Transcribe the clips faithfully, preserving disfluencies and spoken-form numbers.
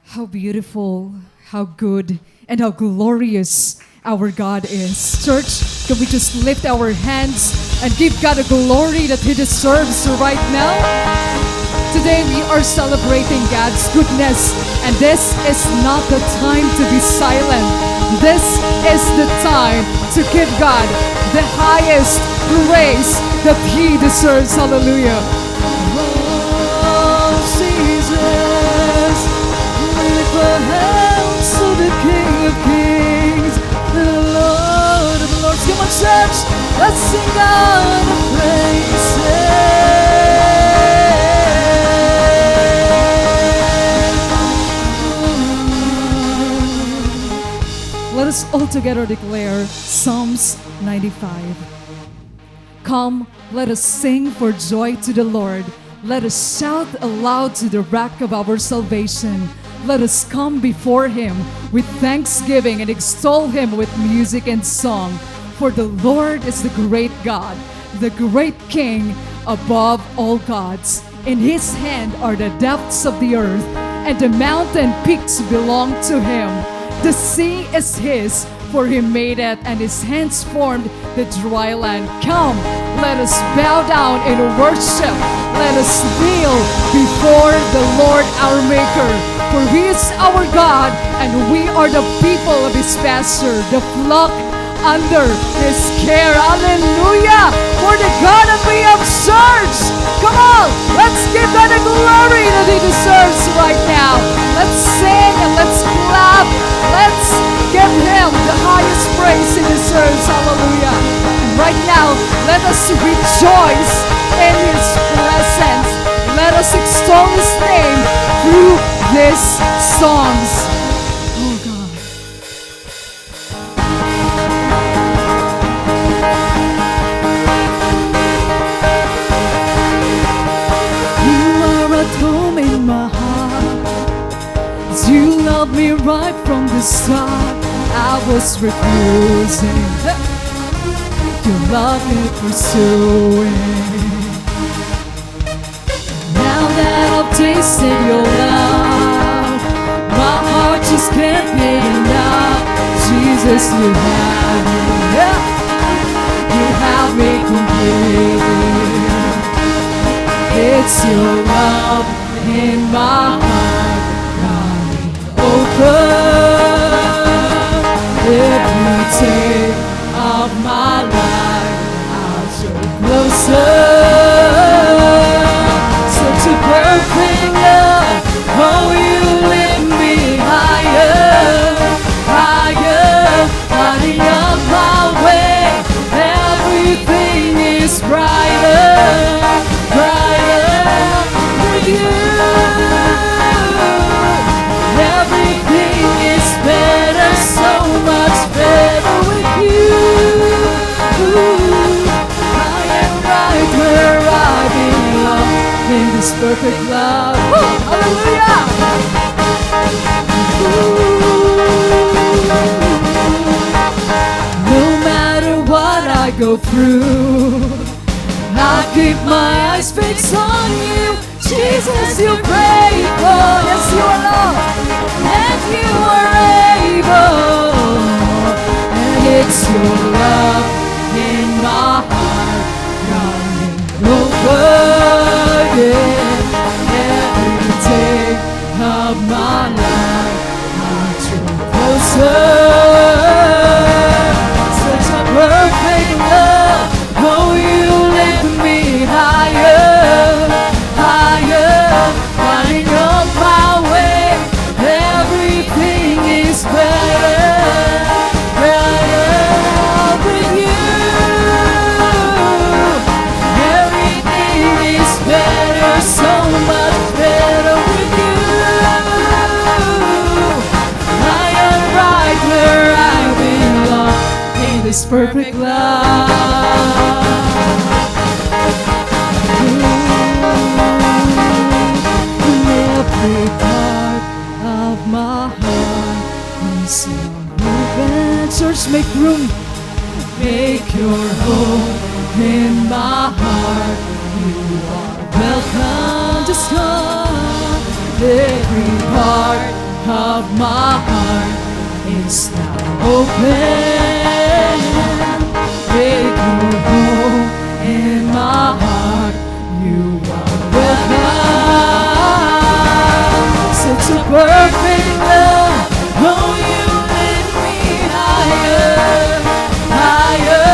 How beautiful, how good, and how glorious our God is. Church, can we just lift our hands and give God a glory that He deserves right now? Today we are celebrating God's goodness, and this is not the time to be silent. This is the time to give God the highest praise that He deserves. Hallelujah. Oh, Jesus, lift our hands to the King of Kings, the Lord of Lords. Come on, church, let's sing God a praise. Let us all together declare Psalms ninety-five. Come, let us sing for joy to the Lord. Let us shout aloud to the rock of our salvation. Let us come before Him with thanksgiving and extol Him with music and song. For the Lord is the great God, the great King above all gods. In His hand are the depths of the earth, and the mountain peaks belong to Him. The sea is His, for He made it, and His hands formed the dry land. Come, let us bow down in worship. Let us kneel before the Lord our Maker. For He is our God, and we are the people of His pasture, the flock under His care. Hallelujah! For the God that we have served. Come on, let's give God the glory that He deserves right now. Let's sing and let's clap. Let's give Him the highest praise He deserves. Hallelujah! And right now, let us rejoice in His presence. Let us extol His name through these songs. Oh God. You are at home in my heart. You love me right from the start. I was refusing. Your love kept pursuing. Now that I've tasted your love, my heart just can't get enough. Jesus, you have me, yeah. You have me complete. It's your love in my heart, running over. Every day of my life, I draw closer. Such a perfect love. Oh, you lift me higher, higher, lighting up my way. Everything is brighter, brighter with you. Everything is better, so much better with you. I am right where I belong in this perfect love. Woo! Hallelujah! No matter what I go through, I keep my eyes fixed on you. Jesus, you're faithful. Yes, you are, Lord. And you are able. And it's your love in my heart, running over, yeah. Every day of my life, I draw closer. Such a perfect love. Oh, you lift me higher, higher, lighting up my way. Everything is better, better with you. Everything is better, so much better with you. I am right where I belong in this perfect love. In every part of my heart is your movement. Church, make room. Make your home in my heart. You are welcome. Just come. Every part of my heart is now open. Take your home in my heart. You are welcome. Such a perfect love. Oh, you lift me higher, higher,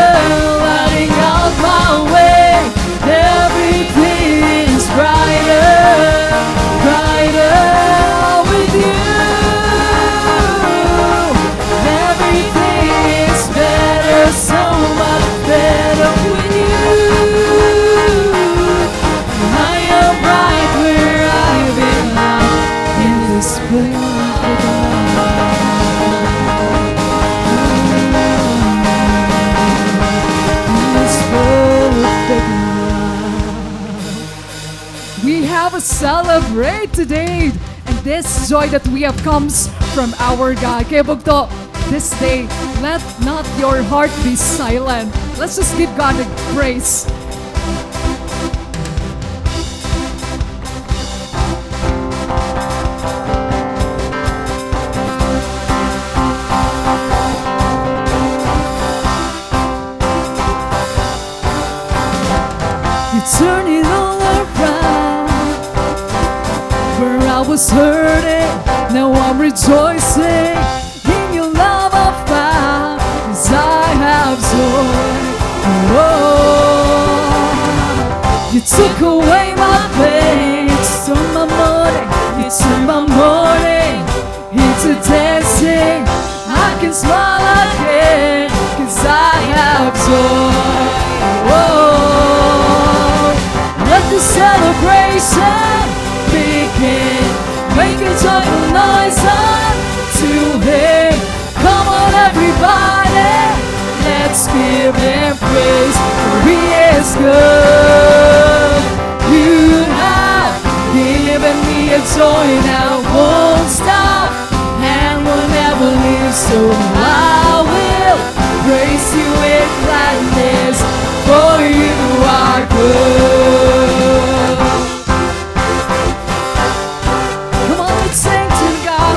lighting up my way. Everything is brighter, brighter with you. Everything is better, so much better with you. I am right where I belong in this place. We have a celebrate today, and this joy that we have comes from our God. Kaya bugto, this day, let not your heart be silent. Let's just give God a praise. You turn it all around. Where I was hurting, now I'm rejoicing. In your love I found, 'cause I have joy. Oh, you took away my pain, you turn my mourning, you turn my mourning into dancing. I can smile again, 'cause I have joy. Oh, let the celebration begin. Make a joyful noise unto him. Come on, everybody, let's give him praise, for he is good. You have given me a joy that won't stop and will never leave, so I will praise you with gladness, for you are good. Come on, let's sing to God.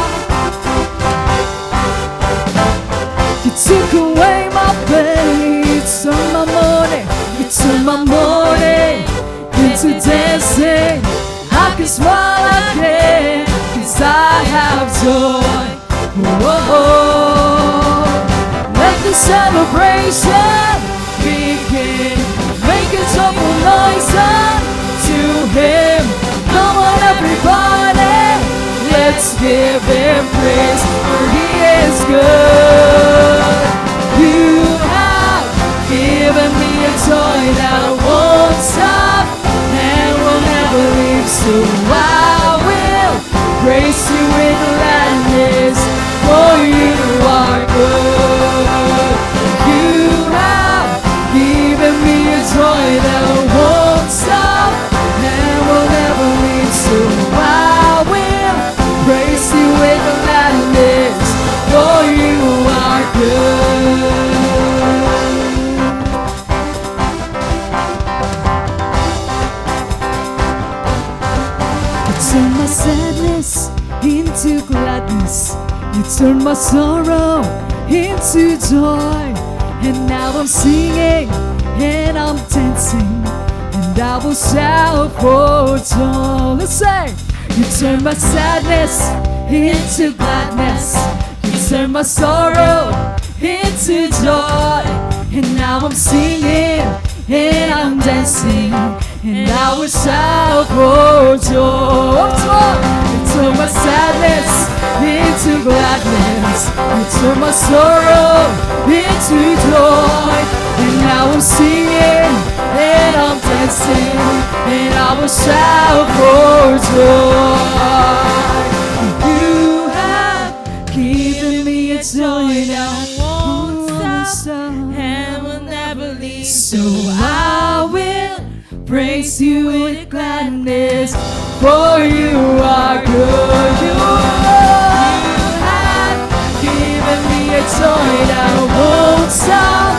You took away my pain, you turn my mourning, you turn my mourning into dancing. I can smile again, 'cause I have joy. Whoa. Let the celebration begin. Make a joyful noise unto him. Come on, everybody, let's give him praise, for he is good. You have given me a joy that won't stop and will never leave, so I will praise you with gladness, for you are good. You have given me a joy that won't stop and will never leave, so I will praise you with gladness, for you are good. You turn my sadness into gladness. You turn my sorrow into joy. And now I'm singing and I'm dancing, and I will shout for joy. Let's say, you turn my sadness into gladness. You turn my sorrow into joy. And now I'm singing and I'm dancing, and I will shout for joy. You turn my sadness into gladness. You turn my sorrow into joy. And now I'm singing and I'm dancing, and I will shout for joy. You have given me a joy that won't stop and will never leave. So I will praise you with gladness, for you are good. You have given me a joy that won't stop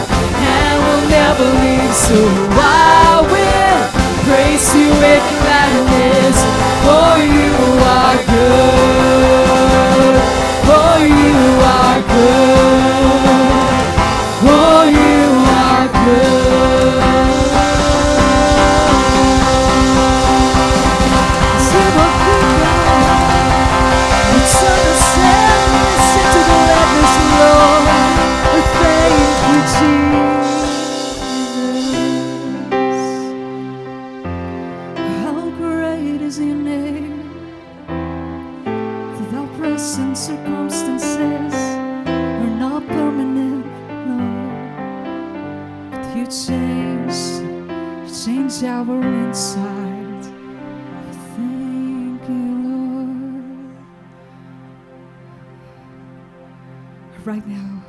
and will never leave. So I will praise you with gladness, for you are good. and circumstances are not permanent, Lord. But you change, you change our inside. Thank you, Lord. Right now,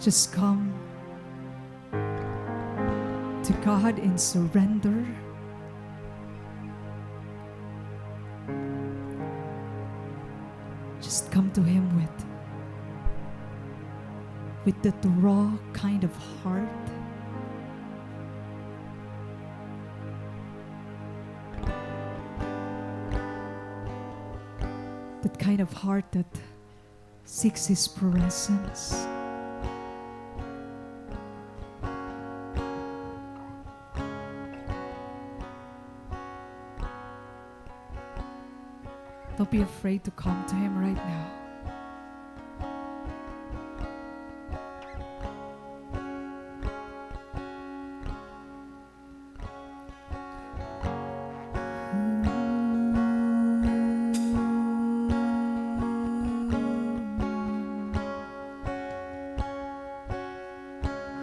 just come to God in surrender. Just come to Him with, with that raw kind of heart. That kind of heart that seeks His presence. Don't be afraid to come to Him right now.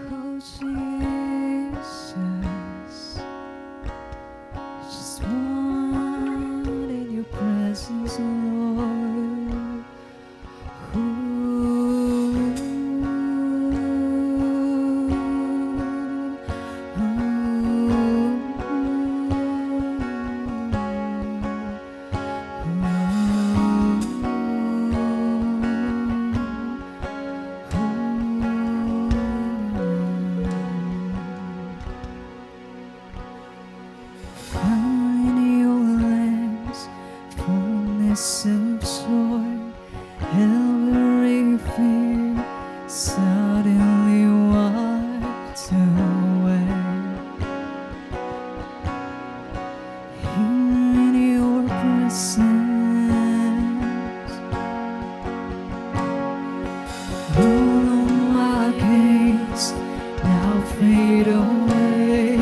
Oh, Jesus, I just want in your presence, Lord. Find your lands, fullness of joy, every fear suddenly wiped away. Here in your presence, all of my gains now fade away.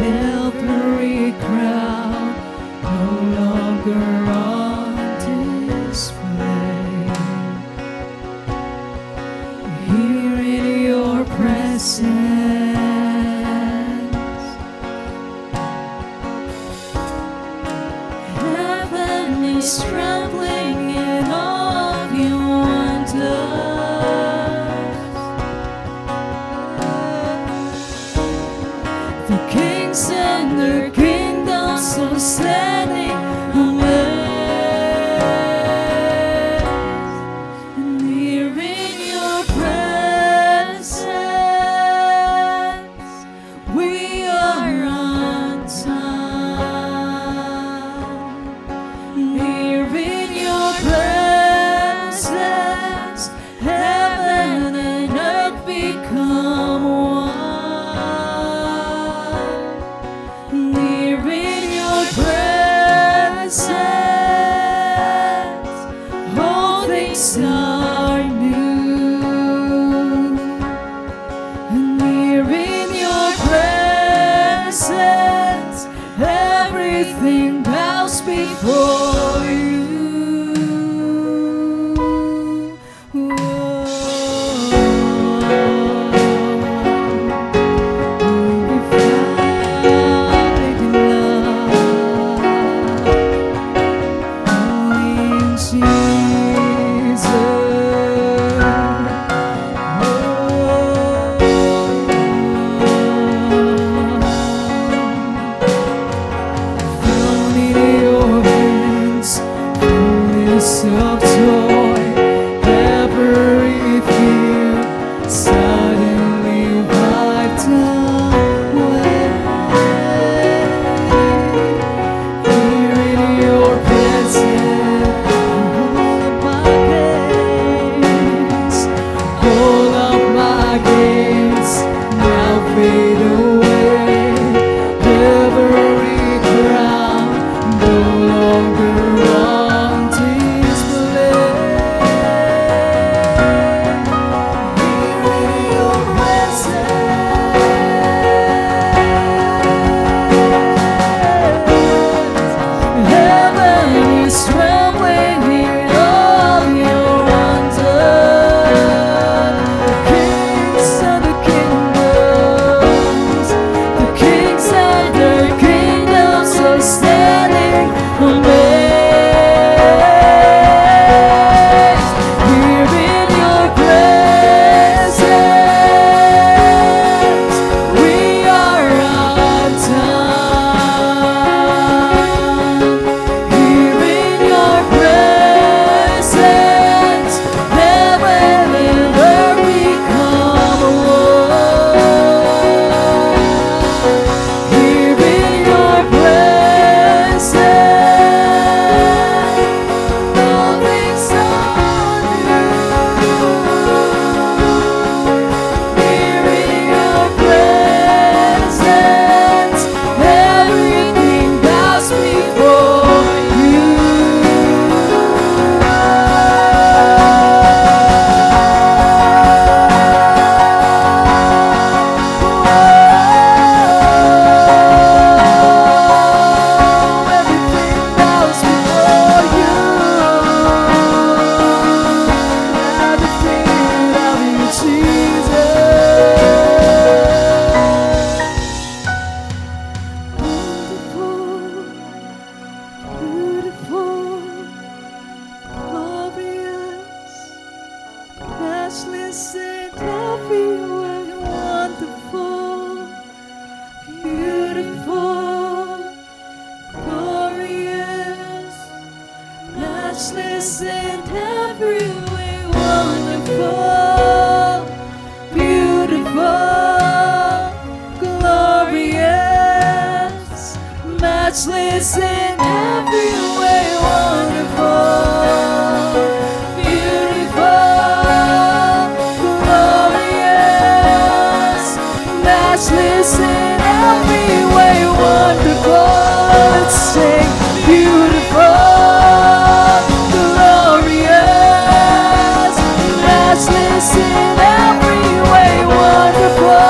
Every crown no longer on display. Here in your presence, heaven is trembling in awe of your wonders. The kings and their kingdoms are standing amazed. And here in your presence, we are undone. Here in your presence, heaven and earth become one. Here in your presence, all things are new. And here in your presence, everything bows before you. Beautiful, glorious, matchless in every way, wonderful, beautiful, glorious, matchless in every way, wonderful, beautiful, glorious, matchless in every way, wonderful. Let's sing, beautiful, glorious, matchless in every way, wonderful,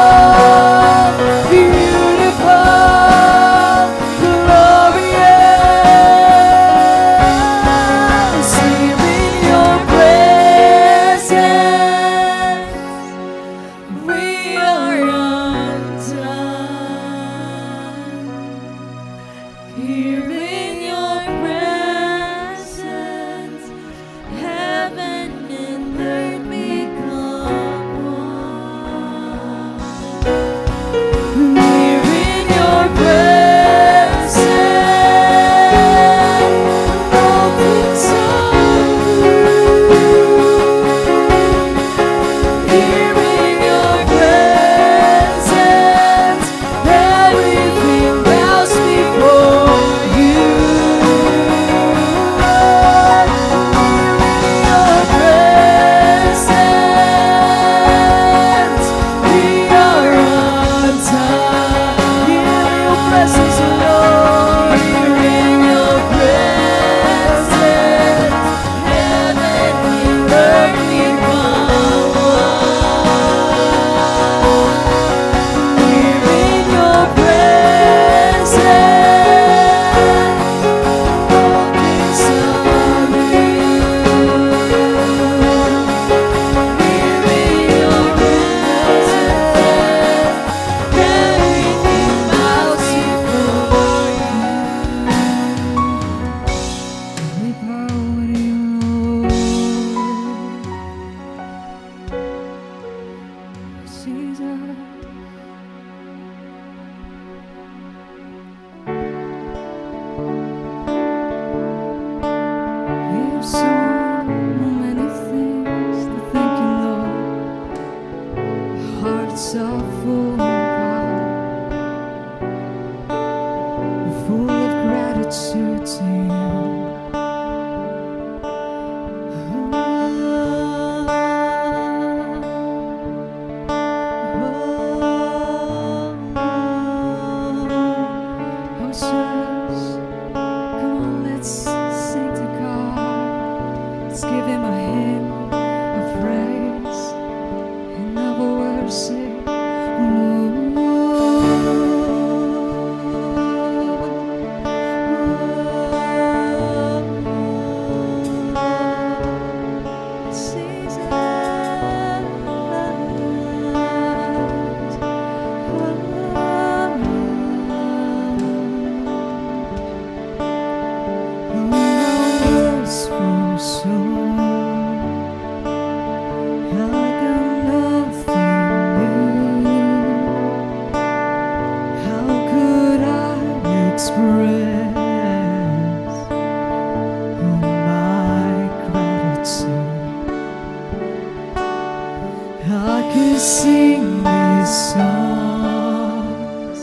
beautiful, glorious. Here in your presence, we are undone. Here in your presence, heaven and earth become one. Here in your presence, all things are new. Here in your presence, everything bows before you. In your presence, we are undone. Here in your presence, Lord. Here in your presence, heaven and earth become one. Here in your presence, all things are new. Here in your presence, everything bows before you. We bow to you, Lord. Jesus. We have so many things to thank you, Lord. Hearts are full, God, full of gratitude to you. Come on, let's sing to God. Let's give him a hymn of praise and of worship. Express all my gratitude. I could sing these songs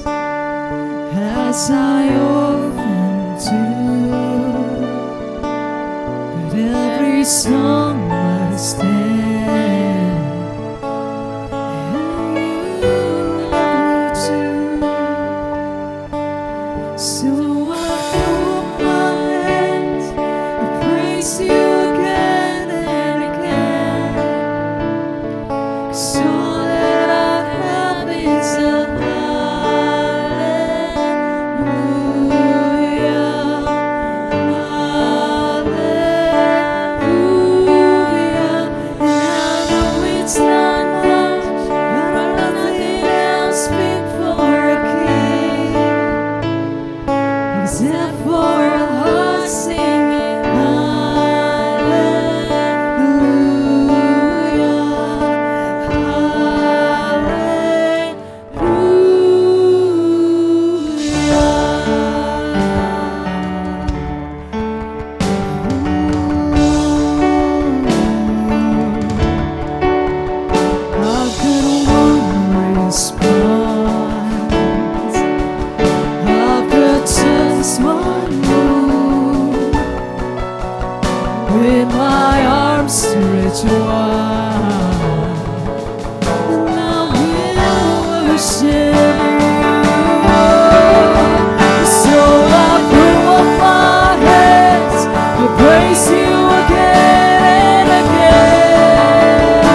as I often do, but every song must end. And you never do. So I throw up my hands, I praise you again and again. 'Cause all that I have is a hallelujah, hallelujah. And I know it's not much, but nothing else fit for a king. And I will worship you. So I throw up my hands, I praise you again and again.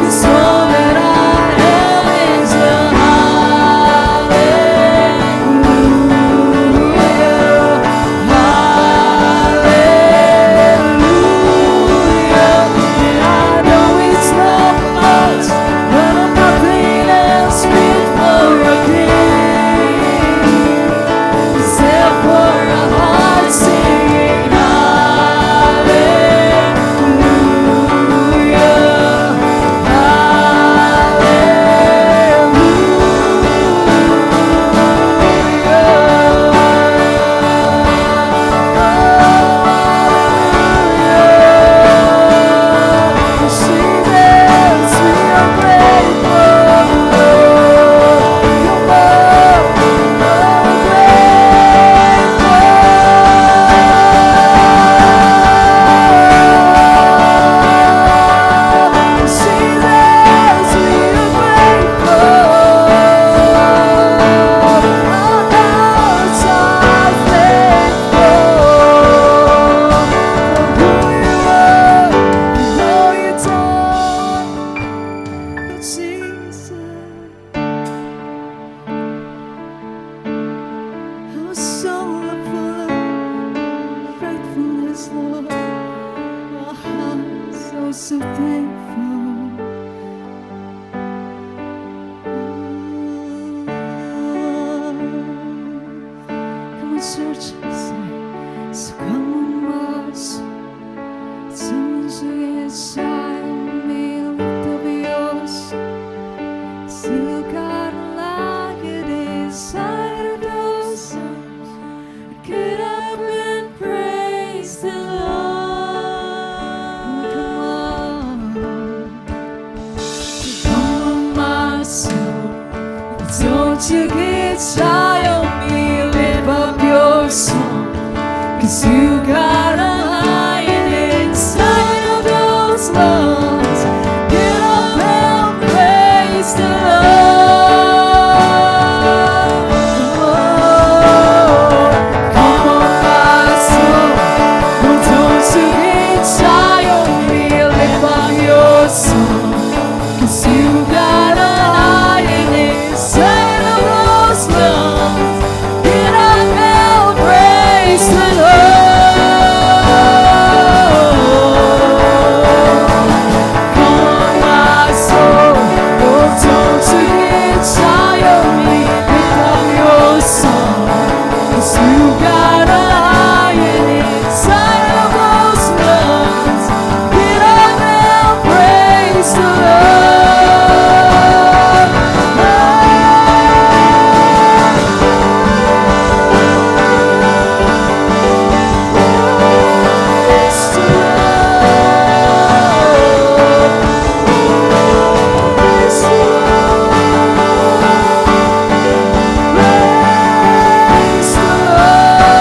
'Cause all that I am is a hallelujah. Hallelujah. And I know it's not much, but nothing else fit for a king. Except for a heart singing hallelujah. Jesus. Our souls are full of gratefulness, Lord. Our hearts are so thankful. Come on, church, sing. So come on, Master. Get up and praise the Lord. Come on. Come on, my soul, don't you get shy on me. Lift up your song, 'cause you got a lion inside of those lungs. Get up and praise the Lord. Come on, my soul, don't you get shy on me. Lift up your song, 'cause you got a lion inside of those lungs. Get up and praise the Lord. Come on, my soul, oh, don't you get shy on me. Lift up your song, 'cause you got a lion inside of those lungs. Get up and praise the Lord. Praise the Lord. Praise the Lord. Praise the Lord.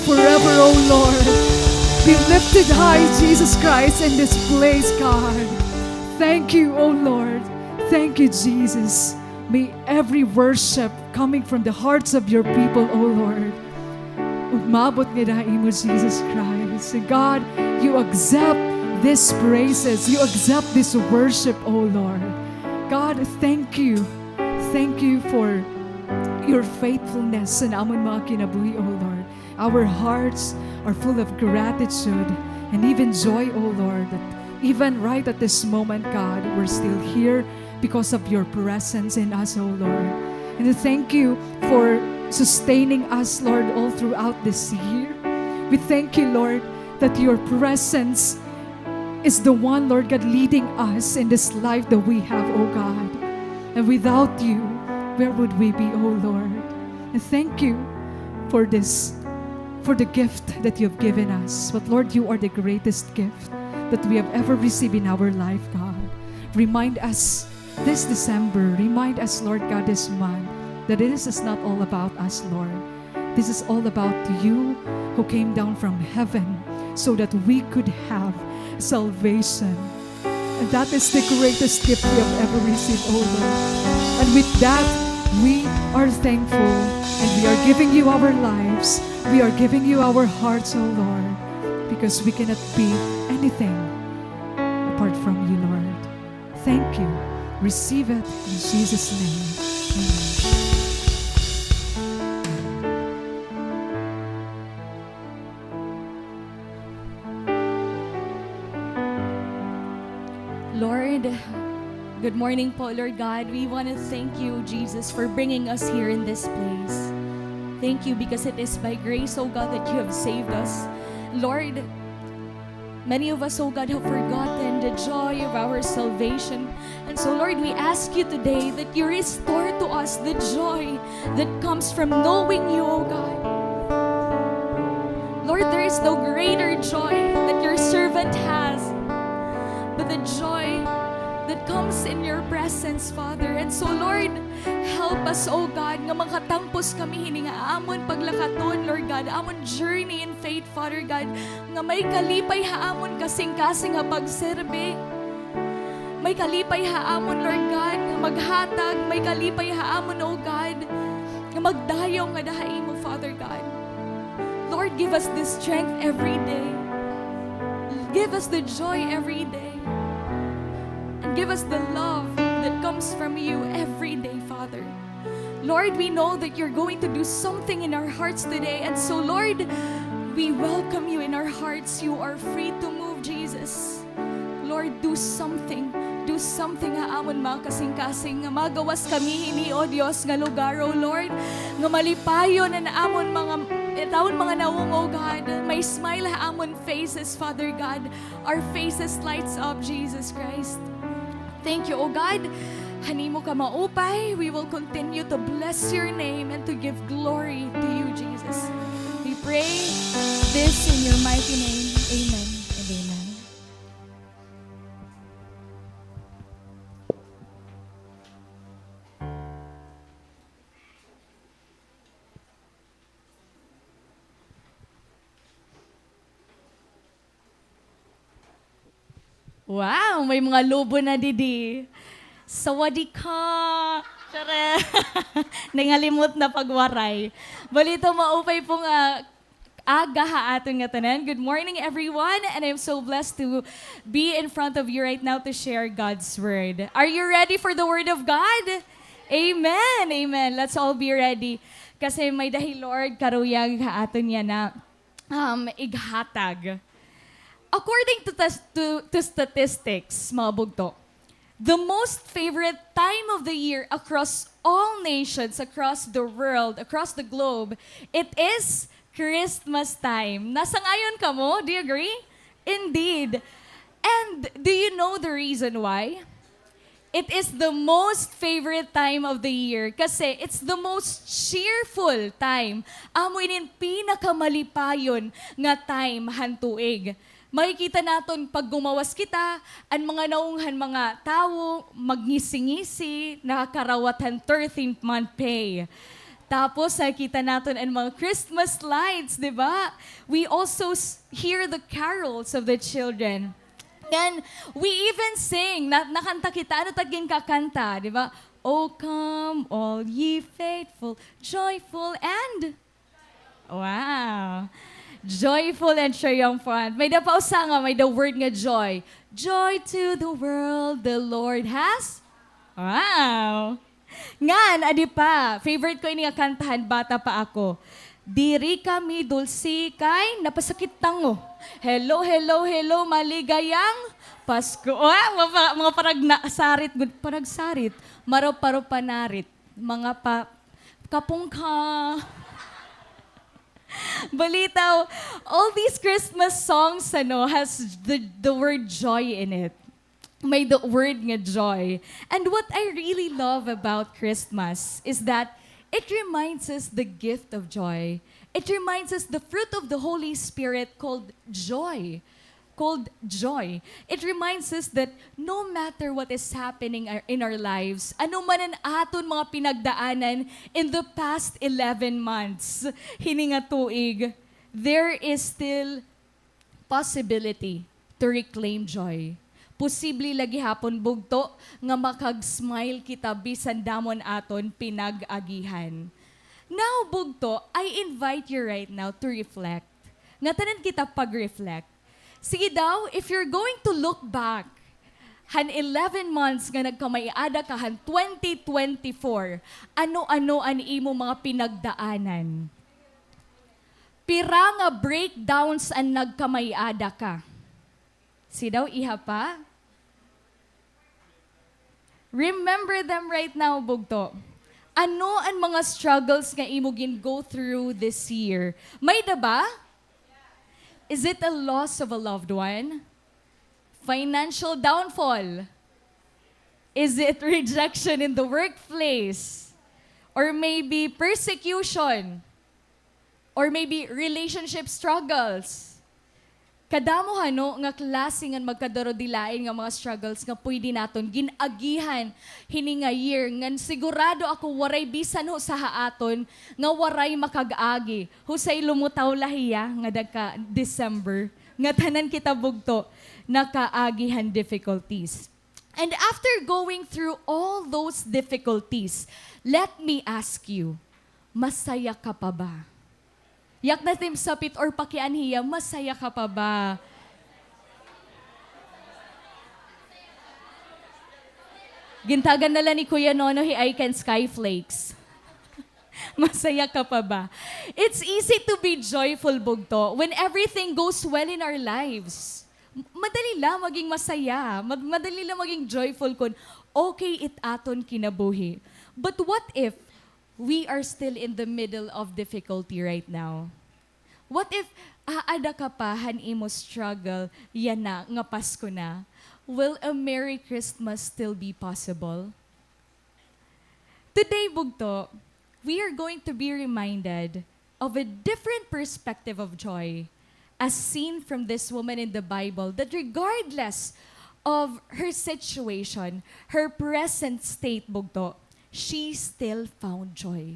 Forever, O Lord. Be lifted high, Jesus Christ, in this place, God. Thank you, O Lord. Thank you, Jesus. May every worship coming from the hearts of your people, O Lord, umabot ngada ha imo, Jesus Christ. And God, you accept these praises. You accept this worship, O Lord. God, thank you. Thank you for your faithfulness in amon mga kinabuhi, O Lord. Our hearts are full of gratitude and even joy, O Lord, that even right at this moment, God, we're still here because of your presence in us, O Lord. And we thank you for sustaining us, Lord, all throughout this year. We thank you, Lord, that your presence is the one, Lord God, leading us in this life that we have, O God. And without you, where would we be, O Lord? And thank you for this, for the gift that you have given us. But Lord, you are the greatest gift that we have ever received in our life, God. Remind us this December, remind us, Lord God, this month, that this is not all about us, Lord. This is all about you who came down from heaven so that we could have salvation. And that is the greatest gift we have ever received, O Lord. And with that, we are thankful and we are giving you our lives. We are giving you our hearts, O Lord, because we cannot be anything apart from you, Lord. Thank you. Receive it in Jesus' name. Amen. Lord, good morning po, Lord God. We want to thank you, Jesus, for bringing us here in this place. Thank you because it is by grace, O God, that you have saved us. Lord, many of us, O God, have forgotten the joy of our salvation. And so, Lord, we ask you today that you restore to us the joy that comes from knowing you, O God. Lord, there is no greater joy that your servant has, but the joy that comes in your presence, Father. And so, Lord, help us, O God, nga makatampos kami hini nga amon paglakaton, Lord God, amon journey in faith, Father God, nga may kalipay ha amon kasingkasing nga pagserbi. May kalipay ha amon, Lord God, nga maghatag. May kalipay ha amon, O God, nga magdayaw ngada ha imo, Father God. Lord, give us this strength every day. Give us the joy every day. And give us the love that comes from you every day, Father. Lord, we know that you're going to do something in our hearts today. And so, Lord, we welcome you in our hearts. You are free to move, Jesus. Lord, do something. Do something ha amon mga kasingkasing nga magawas kami hini, O Dios, nga lugar, O Lord, nga malipayon an amon mga, it amon mga nawong, O God. May smile ha amon faces, Father God. Our faces lights up, Jesus Christ. Thank you, O God. Han imo kamaupay, we will continue to bless your name and to give glory to you, Jesus. We pray this in your mighty name. Amen and amen. Wow, may mga lobo na didi. Sawadika! Tara! Nangalimot na pagwaray. Balita, maupay po nga aga ha aton ngatanan. Good morning, everyone, and I'm so blessed to be in front of you right now to share God's Word. Are you ready for the Word of God? Amen! Amen! Let's all be ready. Kasi may-ada hi Lord karuyag ha aton yana, um, ighatag. According to, to, to statistics, mga bugto, the most favorite time of the year across all nations, across the world, across the globe, it is Christmas time. Nasang-ayon kamo? Do you agree? Indeed. And do you know the reason why? It is the most favorite time of the year kasi it's the most cheerful time. Amo inin pinakamalipayon nga time han tuig. Makikita naton pag gumawas kita, an mga nawong han mga tawo, magngisi-ngisi, nakakarawat han thirteenth month pay. Tapos, nakita naton an mga Christmas lights, di ba? We also s-, hear the carols of the children. Ngan, we even sing, na, nakanta kita, ano it at ginkakanta, di ba? "O come, all ye faithful, joyful and," wow. "Joyful and triumphant." May-ada pa usa nga, may-ada word nga joy. "Joy to the world, the Lord has," wow. Ngan, adi pa, favorite ko ini nga kanta han bata pa ako. "Diri kami dulsi kay napasakit tango. Hello, hello, hello, maligayang Pasko." Ah, mga pa-, mga parag na, sarit, gud, parag sarit. Marup-parup panarit. Mga pa-, kapungka. Balitaw, all these Christmas songs, ano, has the, the word joy in it. May-ada word nga joy. And what I really love about Christmas is that it reminds us the gift of joy. It reminds us the fruit of the Holy Spirit called joy. Called joy. It reminds us that no matter what is happening ar-, in our lives, ano man an aton mga pinagdaanan in the past eleven months, hini nga tuig, there is still possibility to reclaim joy. Posible la gihapon, bugto, nga makag-smile kita bisan damo an aton pinag-agihan. Now, bugto, I invite you right now to reflect. Ngatanan kita pag-reflect. Sige daw, if you're going to look back han eleven months nga nagkamay-ada ka han twenty twenty-four, ano-ano an imo mga pinagdaanan? Pira nga breakdowns an nagkamay-ada ka? Sige daw, iha pa. Remember them right now, bugto. Ano an mga struggles nga imo gin-go through this year? May-ada ba? Is it a loss of a loved one? Financial downfall? Is it rejection in the workplace? Or maybe persecution? Or maybe relationship struggles. Kadamo, hano, nga klase ngan magkadurudilain nga mga struggles nga pwede naton gin-agihan hini nga year, ngan sigurado ako waray bisan ho usa ha aton nga waray makag-agi. Husay lumutaw la hiya ngada ka December. Ngatanan kita, bugto, nakaagi han difficulties. And after going through all those difficulties, let me ask you, masaya ka pa ba? Yaknat it im sapit or pakianhi hiya, masaya ka pa ba? Gintagan na la ni Kuya Nono hi Ike hin Skyflakes. Masaya ka pa ba? It's easy to be joyful, bugto, when everything goes well in our lives. M-, madali la maging masaya. Mad-, madali la maging joyful kon okay it aton kinabuhi. But what if we are still in the middle of difficulty right now? What if aada ka pa han imo struggle yana nga Pasko na? Will a Merry Christmas still be possible? Today, bugto, we are going to be reminded of a different perspective of joy as seen from this woman in the Bible, that regardless of her situation, her present state, bugto, she still found joy.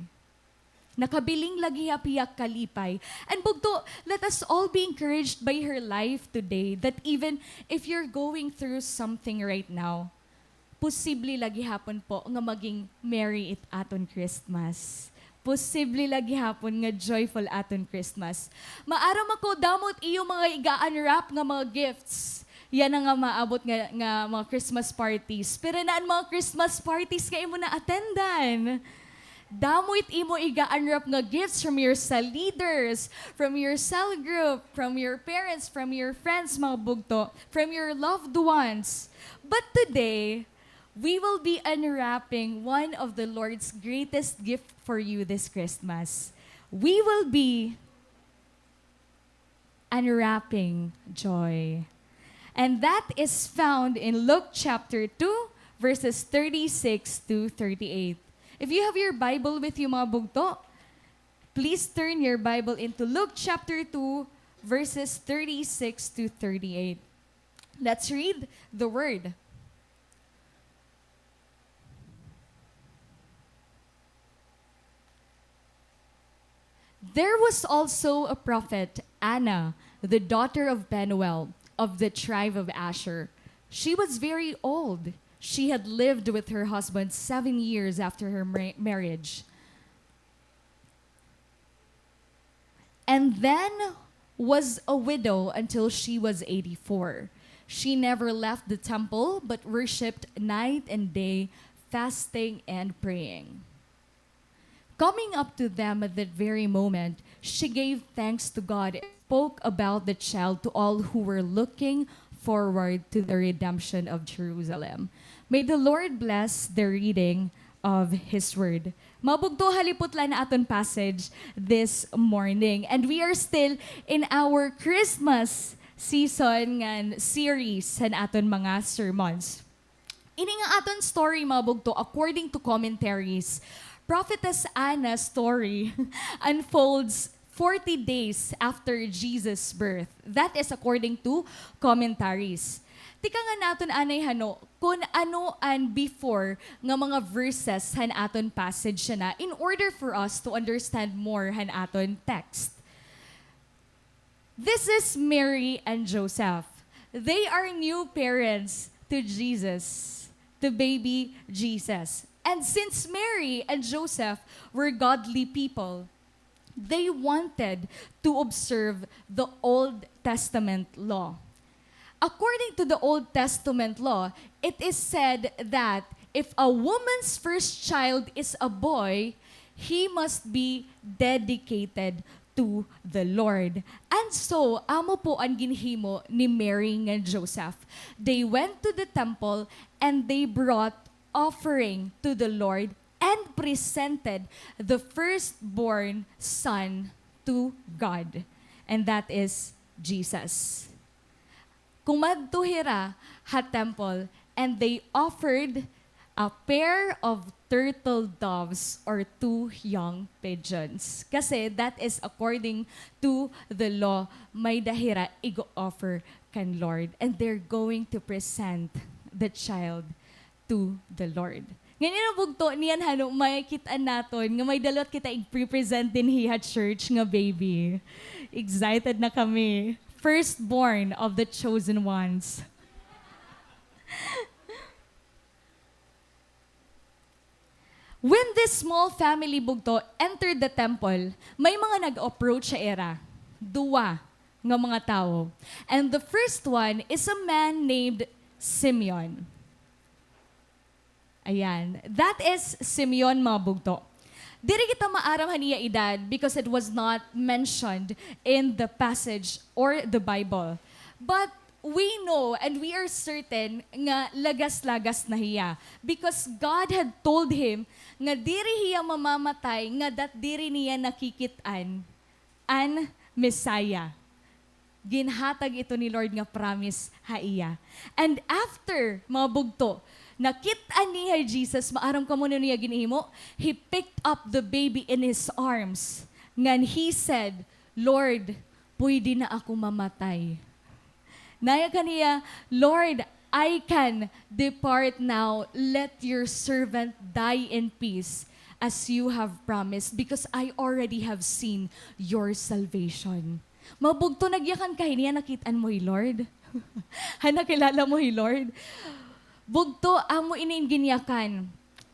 Nakabiling la gihap hiya kalipay. And bugto, let us all be encouraged by her life today that even if you're going through something right now, posible la gihapon po nga maging merry it aton Christmas. Posible la gihapon nga joyful aton Christmas. Maaram ako, damo it iyo mga iga-unwrap nga mga gifts yana nga maabot nga, nga mga Christmas parties. Pero yana an mga Christmas parties nga imo na-attendan. Damo it imo iga-unwrap nga gifts from your cell leaders, from your cell group, from your parents, from your friends, mga bugto, from your loved ones. But today, we will be unwrapping one of the Lord's greatest gift for you this Christmas. We will be unwrapping joy. And that is found in Luke chapter two, verses thirty-six to thirty-eight. If you have your Bible with you, mga bugto, please turn your Bible into Luke chapter two, verses thirty-six to thirty-eight. Let's read the word. There was also a prophet, Anna, the daughter of Penuel, of the tribe of Asher. She was very old. She had lived with her husband seven years after her mar-, marriage, and then was a widow until she was eighty-four. She never left the temple, but worshipped night and day, fasting and praying. Coming up to them at that very moment, she gave thanks to God and spoke about the child to all who were looking forward to the redemption of Jerusalem. May the Lord bless the reading of His Word. Mga bugto, halipot la an aton passage this morning. And we are still in our Christmas season ngan series han aton mga sermons. Ini nga aton story, mga bugto, according to commentaries, Prophetess Anna's story unfolds forty days after Jesus' birth. That is according to commentaries. Tikangan naton anay hano kun ano an before nga mga verses han aton passage yana in order for us to understand more han aton text. This is Mary and Joseph. They are new parents to Jesus, to baby Jesus. And since Mary and Joseph were godly people, they wanted to observe the Old Testament law. According to the Old Testament law, it is said that if a woman's first child is a boy, he must be dedicated to the Lord. And so, amo po an ginhimo ni Mary ngan Joseph. They went to the temple and they brought offering to the Lord and presented the firstborn son to God. And that is Jesus. Kumadto hira ha temple, and they offered a pair of turtle doves or two young pigeons. Kasi that is according to the law, may-ada hira ig-offer kan Lord. And they're going to present the child to the Lord. Ngan yana, bugto, niyan hano, makit-an naton nga may-ada liwat kita igpe-present dinhi ha church nga baby. Excited na kami. Firstborn of the chosen ones. When this small family, bugto, entered the temple, may mga nag-approach ha ira. Duwa nga mga tawo. And the first one is a man named Simeon. Ayan. That is Simeon, mga bugto. Diri kita maaram han iya edad because it was not mentioned in the passage or the Bible. But we know and we are certain nga lagas-lagas na hiya because God had told him nga diri hiya mamamatay ngadat diri niya nakikit-an an Messiah. Ginhatag ito ni Lord nga promise ha iya. And after, mga bugto, nakit-an niya hi Jesus, maaram kamo ano an iya ginhimo? He picked up the baby in his arms. Ngan he said, "Lord, pwede na ako mamatay." Naya kaniya, "Lord, I can depart now. Let your servant die in peace, as you have promised, because I already have seen your salvation." Mga bugto, nagyakan ka hini han nakit-an mo hi Lord? Han nakilala mo hi Lord? Bugto, amo ini an ginyakan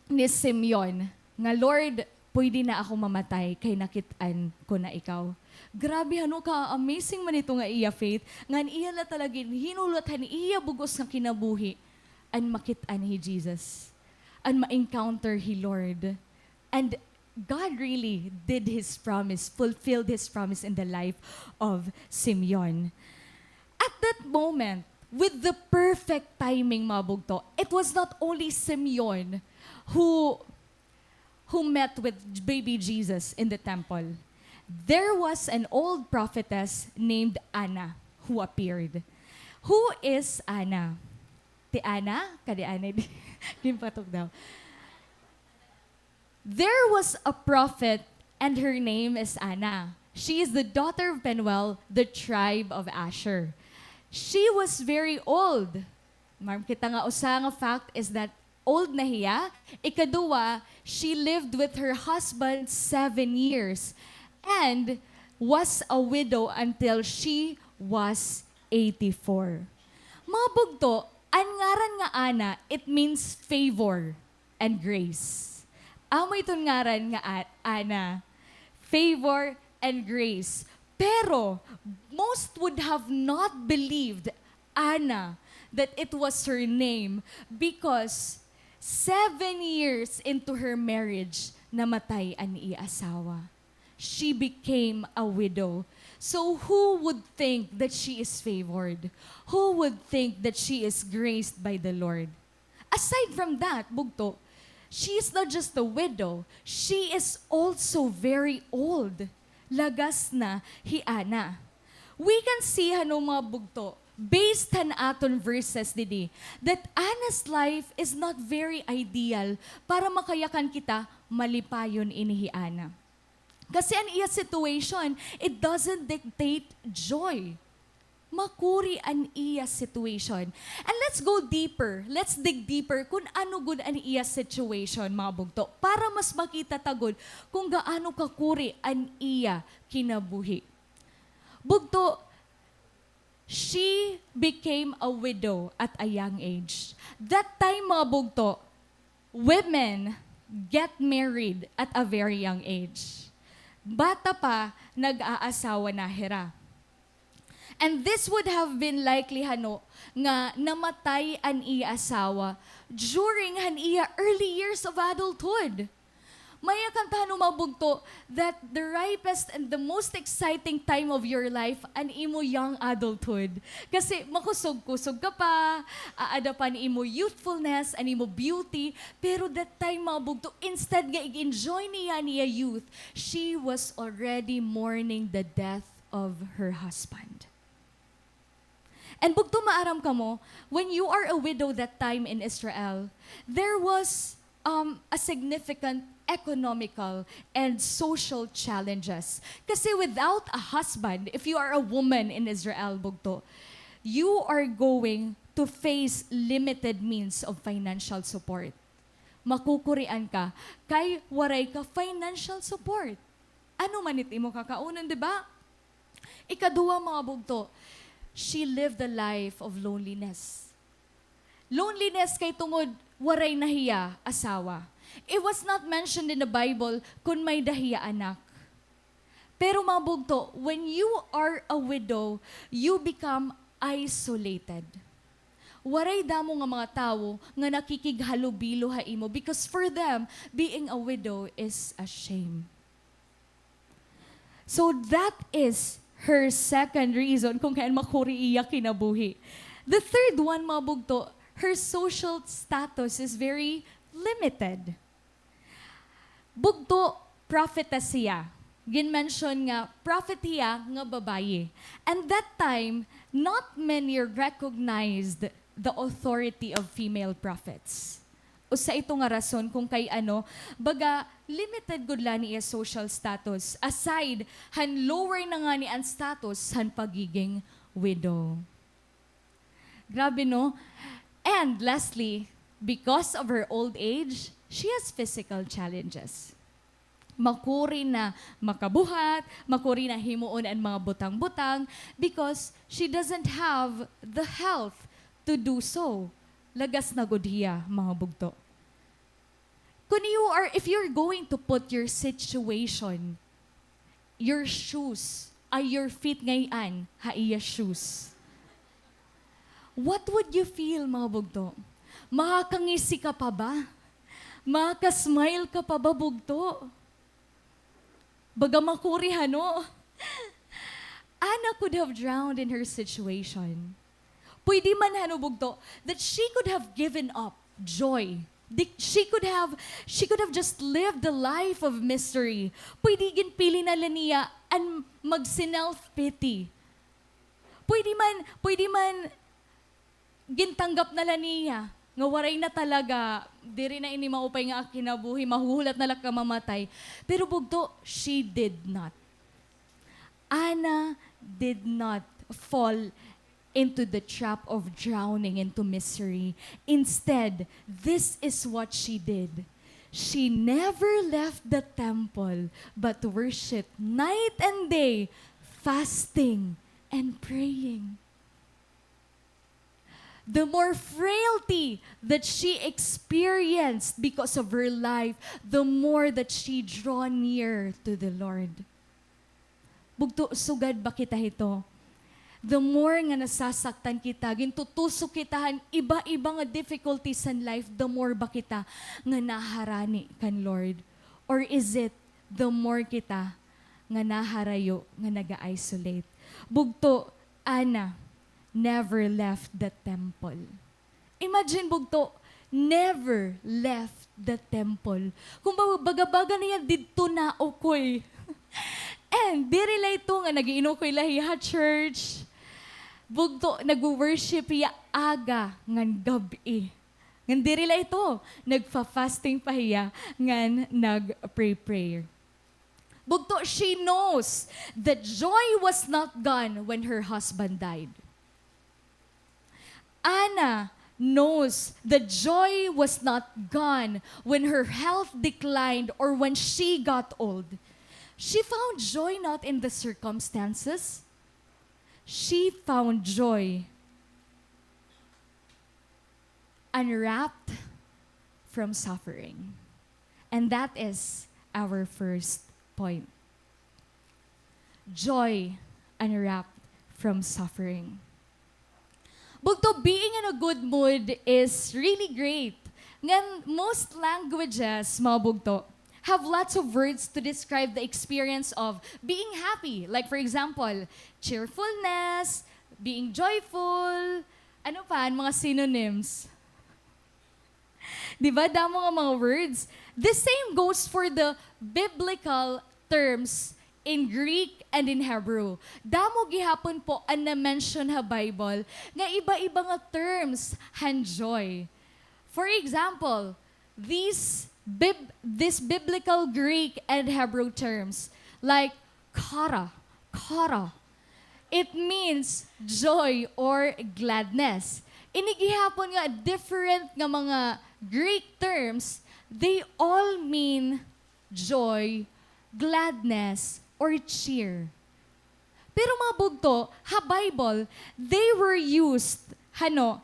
ni Simeon nga, "Lord, pwede na ako mamatay kay nakit-an ko na ikaw." Grabe, hano ka-amazing man ito nga iya faith, ngan iya la talaga ginhinulat han iya bug-os nga kinabuhi an makit-an hi Jesus, an ma-encounter hi Lord. And God really did His promise, fulfilled His promise in the life of Simeon. At that moment, with the perfect timing, mga bugto, it was not only Simeon who who met with baby Jesus in the temple. There was an old prophetess named Anna who appeared. Who is Anna? Ti Anna? Kadi Anna, di, ginpatok daw. There was a prophet, and her name is Anna. She is the daughter of Penuel, the tribe of Asher. She was very old. Maaram kita nga usa nga fact is that old na hiya. Ikaduha, she lived with her husband seven years. and was a widow until she was eighty-four. Mga bugto, an ngaran nga Ana, it means favor and grace. Amo iton ngaran nga A-, Ana, favor and grace. Pero, most would have not believed, Ana, that it was her name because seven years into her marriage, namatay an iya asawa. She became a widow. So who would think that she is favored? Who would think that she is graced by the Lord? Aside from that, bugto, she is not just a widow, she is also very old. Lagas na hi Ana. We can see, hano, mga bugto, based han aton verses didi, that Ana's life is not very ideal para makayakan kita malipayon ini hi Ana. Kasi an iya situation, it doesn't dictate joy. Makuri an iya situation. And let's go deeper. Let's dig deeper kun ano gud an iya situation, mga bugto, para mas makita ta gud kun gaano kakuri an iya kinabuhi. Bugto, she became a widow at a young age. That time, mga bugto, women get married at a very young age. Bata pa, nag-aasawa na hira. And this would have been likely, hano, nga namatay an iya asawa during han iya early years of adulthood. Mayakan ta, hano, mga bugto, that the ripest and the most exciting time of your life, an imo young adulthood. Kasi makusog-kusog ka pa, aada pa an imo youthfulness, an imo beauty, pero that time, mga bugto, instead nga ig-enjoy niya an iya youth, she was already mourning the death of her husband. And bugto, maaram kamo, when you are a widow that time in Israel, there was, um, a significant economical and social challenges. Kasi without a husband, if you are a woman in Israel, bugto, you are going to face limited means of financial support. Makukurian ka kay waray ka financial support. Ano man it imo kakaunon, di ba? Ikaduha, mga bugto, she lived a life of loneliness. Loneliness kay tungod waray na hiya asawa. It was not mentioned in the Bible kun may-da hiya anak. Pero, mga bugto, when you are a widow, you become isolated. Waray damo nga mga tawo nga nakikighalubilo ha imo because for them, being a widow is a shame. So that is her second reason kung kay-an makuri iya kinabuhi. The third one, mga bugto, her social status is very limited. Bugto, prophetess hiya. Gin-mention nga prophet hiya nga babaye. And that time, not many recognized the authority of female prophets. Usa ito nga rason kung kay ano, baga, limited gud la an iya social status, aside han lower na ngani an status han pagiging widow. Grabe, no? And lastly, because of her old age, she has physical challenges. Makuri na makabuhat, makuri na himuon an mga butang-butang because she doesn't have the health to do so. Lagas na gud hiya, mga bugto. Kun you are, if you're going to put your situation, your shoes, ay, your feet ngay-an ha iya shoes, what would you feel, mga bugto? Makakangisi ka pa ba? Makaka-smile ka pa ba, bugto? Baga makuri, hano? Anna could have drowned in her situation. Pwede man, hano, bugto, that she could have given up joy. Di, she could have, she could have just lived the life of misery. Pwede ginpili na la niya an mag-self-pity. Pwede man, pwede man gintanggap na la niya nga waray na talaga, diri na ini maupay nga kinabuhi, mahuhulat na la ka mamatay. Pero bugto, she did not. Anna did not fall into the trap of drowning into misery. Instead, this is what she did. She never left the temple, but worshiped night and day, fasting and praying. The more frailty that she experienced because of her life, the more that she draw near to the Lord. Bugto, sugad ba kita hito? The more nga nasasaktan kita, gintutusok kita han iba-iba nga difficulties han life, the more ba kita nga naharani kan Lord? Or is it the more kita nga naharayo, nga naga-isolate? Bugto, Anna never left the temple. Imagine, bugto, never left the temple. Kumbaga, baga-baga na hiya didto naukoy. And diri la ito nga nag-iinukoy la hiya ha church. Bugto, nagwo-worship hiya aga ngan gab-i. Ngan diri la ito, nagfa-fasting pa hiya ngan nagpre-prayer. Bugto, she knows that joy was not gone when her husband died. Anna knows the joy was not gone when her health declined or when she got old. She found joy not in the circumstances. She found joy unwrapped from suffering. And that is our first point. Joy unwrapped from suffering. Bugto, being in a good mood is really great. Ngan most languages, mga bugto, have lots of words to describe the experience of being happy. Like, for example, cheerfulness, being joyful, ano pa, an mga synonyms? Di ba? Damo nga mga words. The same goes for the biblical terms in Greek and in Hebrew. Damo gihapon po an na-mention ha Bible nga iba-iba nga terms han joy. For example, these bib-, these biblical Greek and Hebrew terms, like chara, chara, it means joy or gladness. Ini gihapon nga different nga mga Greek terms, they all mean joy, gladness, or cheer. Pero mga bugto, ha Bible, they were used, hano,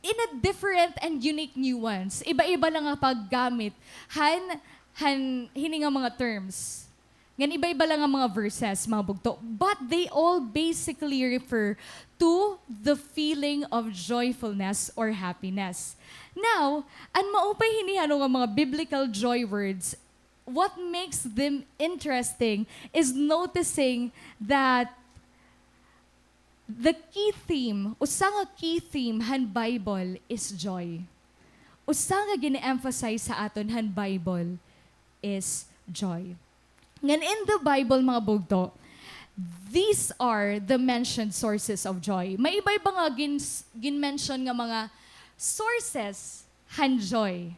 in a different and unique nuance. Iba-iba la nga paggamit han, han hini nga mga terms. Ngan iba-iba la nga mga verses, mga bugto. But they all basically refer to the feeling of joyfulness or happiness. Now, an maupay hini hano nga mga biblical joy words, what makes them interesting is noticing that the key theme, usa nga key theme han Bible is joy. Usa nga gina-emphasize ha aton han Bible is joy. Ngan in the Bible, mga bugto, these are the mentioned sources of joy. May iba-iba nga gin-, gin-mention nga mga sources han joy.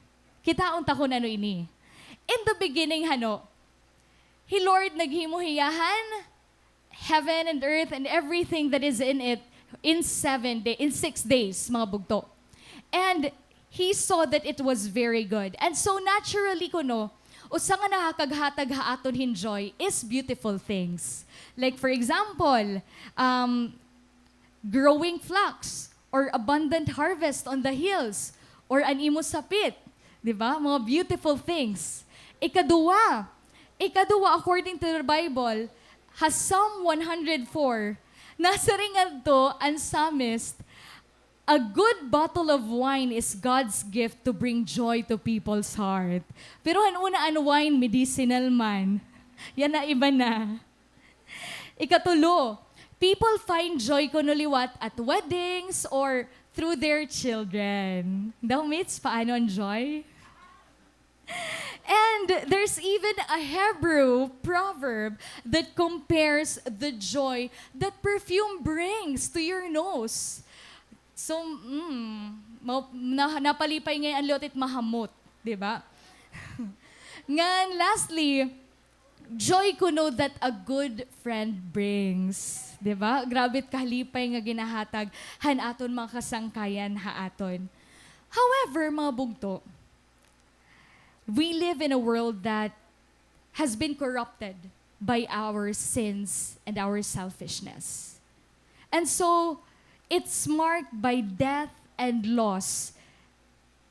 Kitaon ta kun ano ini. In the beginning, hano, hi Lord naghimo hiya han heaven and earth and everything that is in it in seven day, in six days, mga bugto. And he saw that it was very good. And so naturally kuno, usa nga nakakaghatag ha aton hin joy is beautiful things. Like for example, um, growing flocks, or abundant harvest on the hills, or an imo sapit, di ba? Mga beautiful things. Ikaduha, ikaduha, according to the Bible, ha Psalm one hundred four, nasiring ngadto an psalmist, "A good bottle of wine is God's gift to bring joy to people's heart." Pero han una an wine, medicinal man. Yana iba na. Ikatulo, people find joy kuno liwat at weddings or through their children. Daw, Mitch, paano an joy? And there's even a Hebrew proverb that compares the joy that perfume brings to your nose. So, mm, ma-, na-, napalipay ngay-an liwat it mahamot, di ba? Ngan, lastly, joy kuno that a good friend brings. Di ba? Grabe it kahalipay nga ginahatag han aton mga kasangkayan ha aton. However, mga bugto, We live in a world that has been corrupted by our sins and our selfishness. And so, it's marked by death and loss.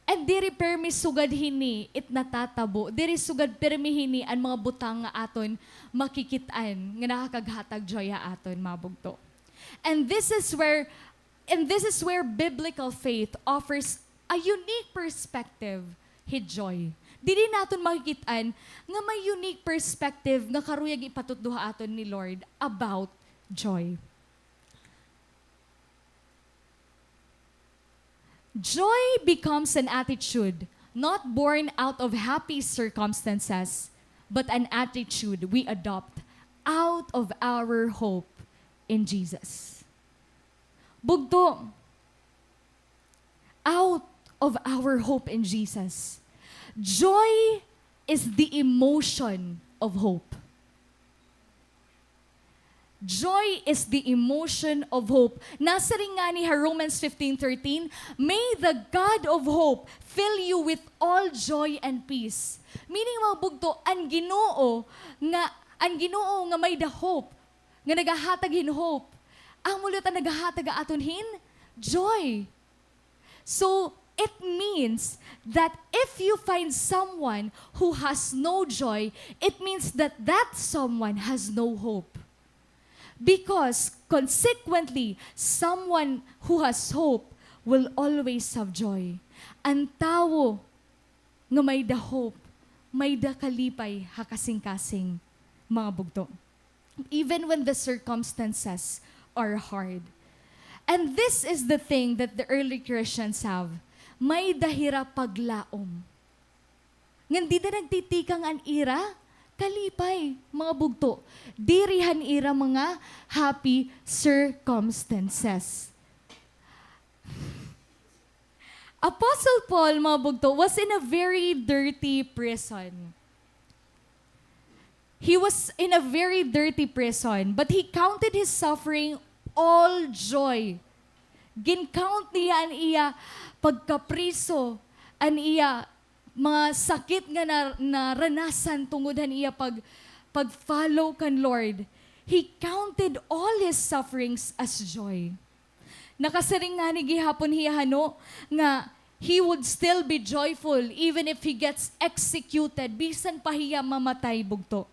And diri pirmi sugad hini it natatabo, diri sugad pirmi hini an mga butang nga aton makikit-an nga nakakaghatag joy ha aton, mga bugto. And this is where, and this is where biblical faith offers a unique perspective hit joy. Diri naton makikit-an nga may unique perspective nga karuyag ipatutdo ha aton ni Lord about joy. Joy becomes an attitude not born out of happy circumstances, but an attitude we adopt out of our hope in Jesus. Bugto, out of our hope in Jesus. Joy is the emotion of hope. Joy is the emotion of hope. Nasiring ngani ha Romans fifteen thirteen, "May the God of hope fill you with all joy and peace." Meaning, mga bugto, an Ginoo nga, an Ginoo nga may-ada hope, nga nagahatag hin hope, amo liwat an nagahatag ha aton hin joy. So, it means that if you find someone who has no joy, it means that that someone has no hope. Because, consequently, someone who has hope will always have joy. An tawo nga may-ada hope, may-ada kalipay ha kasingkasing, mga bugto. Even when the circumstances are hard. And this is the thing that the early Christians have. May-ada hira paglaom. Ngan dida nagtitikang an ira kalipay, mga bugto. Diri han ira mga happy circumstances. Apostle Paul, mga bugto, was in a very dirty prison. He was in a very dirty prison, but he counted his suffering all joy. Gin-count niya an iya pagkapriso, an iya mga sakit nga na-, naranasan tungod han iya pag-, pag-follow kan Lord. He counted all his sufferings as joy. Nakasiring ngani gihapon hiya, hano, nga he would still be joyful even if he gets executed, bisan pa hiya mamatay, bugto.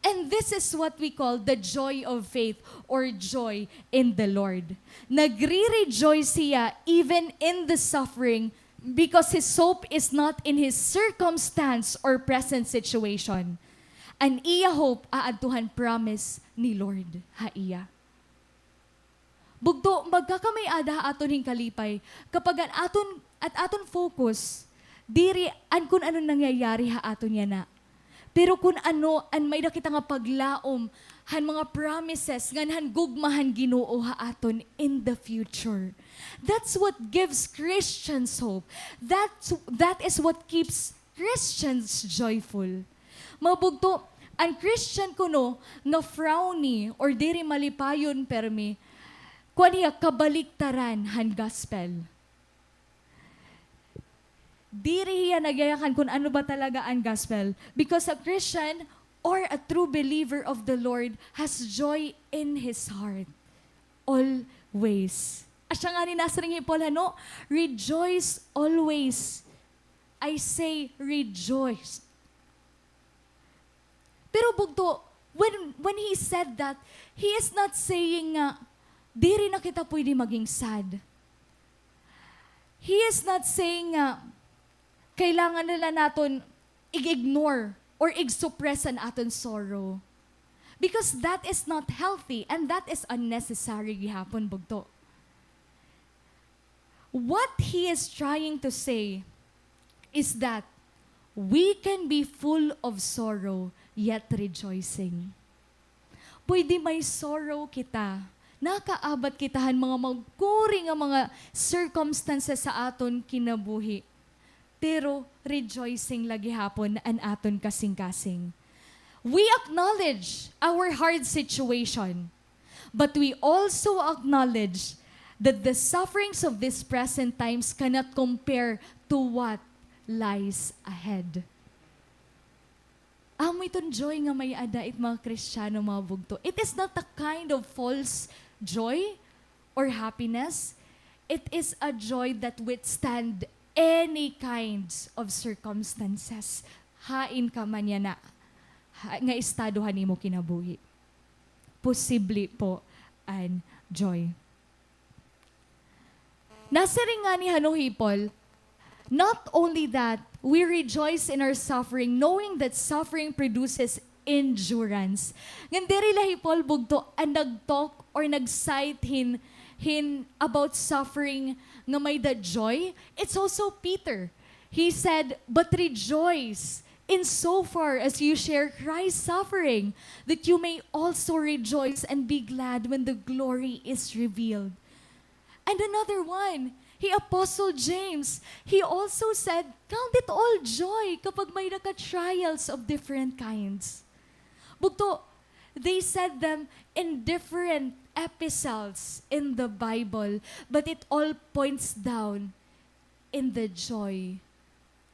And this is what we call the joy of faith or joy in the Lord. Nagre-rejoice hiya even in the suffering because his hope is not in his circumstance or present situation. An iya hope aadto han promise ni Lord ha iya. Bugto, magkakamay-ada ha aton hin kalipay kapag an aton, at aton focus diri an kun ano nangyayari ha aton yana, pero kun ano an may-ada kita nga paglaom han mga promises ngan han gugma han Ginoo ha aton in the future. That's what gives Christians hope. That's, that is what keeps Christians joyful. Mga bugto, an Christian kuno nga frowny or diri malipayon permi, kuan hiya, kabaliktaran han gospel. Diri hiya nagyayakan kun ano ba talaga an gospel, because a Christian or a true believer of the Lord has joy in his heart always. Asya ngani nasiring hi Paul, hano, "Rejoice always." I say, "Rejoice." Pero bugto, when, when he said that, he is not saying nga diri na kita pwede maging sad. He is not saying nga kailangan na la naton ig-ignore or ig-suppress an aton sorrow. Because that is not healthy and that is unnecessary gihapon, bugto. What he is trying to say is that we can be full of sorrow yet rejoicing. Pwede may sorrow kita. Nakaabat kita han mga magkuri nga mga circumstances sa aton kinabuhi. Pero rejoicing la gihapon an aton kasingkasing. We acknowledge our hard situation, but we also acknowledge that the sufferings of these present times cannot compare to what lies ahead. Amo iton joy nga may-ada it mga Kristiyano, mga bugto. It is not a kind of false joy or happiness. It is a joy that withstand any kinds of circumstances. Hain ka man yana, ha-, nga estado han imo kinabuhi. Posible po an joy. Nasiring ngani hano hi Paul, "Not only that, we rejoice in our suffering, knowing that suffering produces endurance." Ngan diri la hi Paul bugto an nag-talk or nag-cite hin, hin about suffering nga may-da joy. It's also Peter. He said, "But rejoice in so far as you share Christ's suffering, that you may also rejoice and be glad when the glory is revealed." And another one, hi Apostle James, he also said, "Count it all joy kapag may-ada ka trials of different kinds." Bugto, they said them in different epistles in the Bible, but it all points down in the joy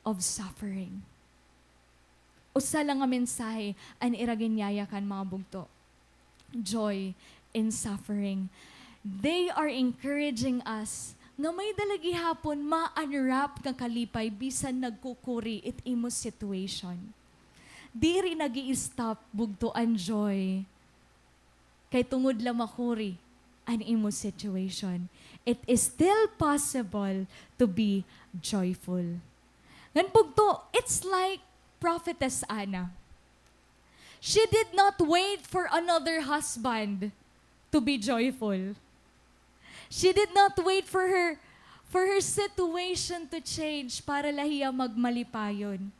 of suffering. Usa la nga mensahe an ira ginyayakan, mga bugto. Joy in suffering. They are encouraging us nga may-da la gihapon ma-unwrap nga kalipay bisan nagkukuri it imo situation. Diri nag-i-stop, bugto, an joy kay tungod la makuri an imo situation. It is still possible to be joyful. Ngan bugto, it's like Prophetess Anna. She did not wait for another husband to be joyful. She did not wait for her, for her situation to change para la hiya magmalipayon.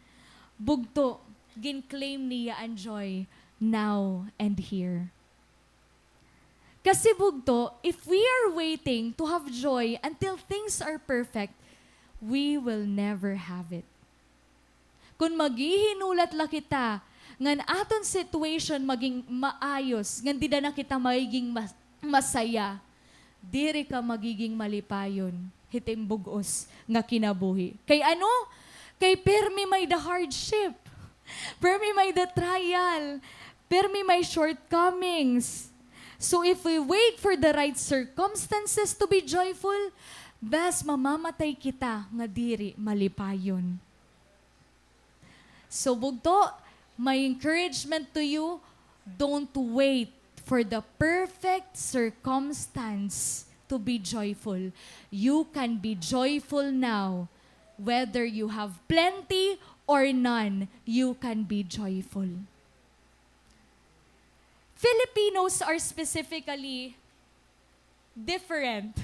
Bugto, gin-claim niya an joy now and here. Kasi bugto, if we are waiting to have joy until things are perfect, we will never have it. Kon maghihinulat la kita ngan aton situation maging maayos, ngan dida na kita magiging mas-, masaya, diri ka magiging malipayon hit im bug-os nga kinabuhi. Kay ano? Kay pirmi may-da hardship. Pirmi may-da trial. Pirmi may shortcomings. So if we wait for the right circumstances to be joyful, bes mamamatay kita nga diri malipayon. So, bugto, my encouragement to you, don't wait for the perfect circumstance to be joyful. You can be joyful now. Whether you have plenty or none, you can be joyful. Filipinos are specifically different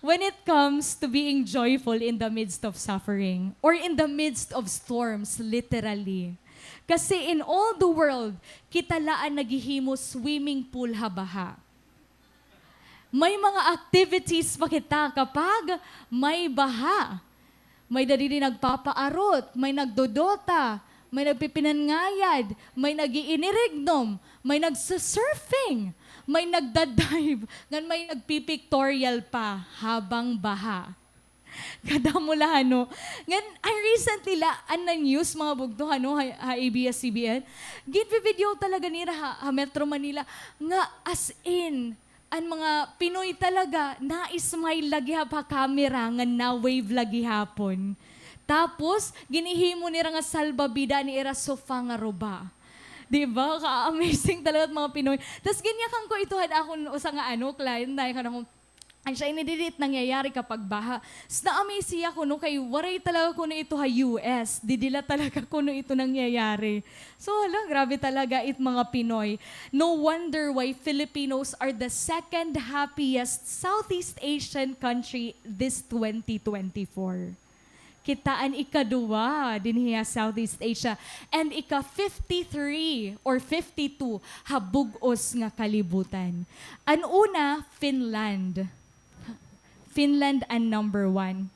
when it comes to being joyful in the midst of suffering or in the midst of storms, literally. Kasi in all the world, kita la an naghihimo swimming pool ha baha. May mga activities pa kita kapag may baha. May-da didi nagpapaarot, may nagdo-Dota, may nagpipinangayad, may nag-iinirignom, may nagsu-surfing, may nagda-dive, ngan may nagpi-pictorial pa habang baha. Kadamo la, ano. Ngan, ay, recently la, an na-news, mga bugto, ano, ha, ha A B S C B N, ginvi-video talaga nira ha, ha Metro Manila, nga as in, an mga Pinoy talaga, na-smile la gihap ha camera, ngan na-wave la gihapon. Tapos, ginhihimo nira nga salbabida an ira sofa nga ruba. Di ba? Ka-amazing talaga it mga Pinoy. Tas ginyakan ko ito han akon usa nga, ano, client, nayakan ako, "An siya ini, didi it nangyayari kapag baha." Tas na-amaze hiya kuno kay waray talaga kuno ito ha U S. Didi la talaga kuno ito nangyayari. So, hala, grabe talaga it mga Pinoy. No wonder why Filipinos are the second happiest Southeast Asian country this twenty twenty-four. Kita an ikaduha dinhi ha Southeast Asia and ika-fifty-three or fifty-two ha bug-os nga kalibutan. An una, Finland. Finland an number one.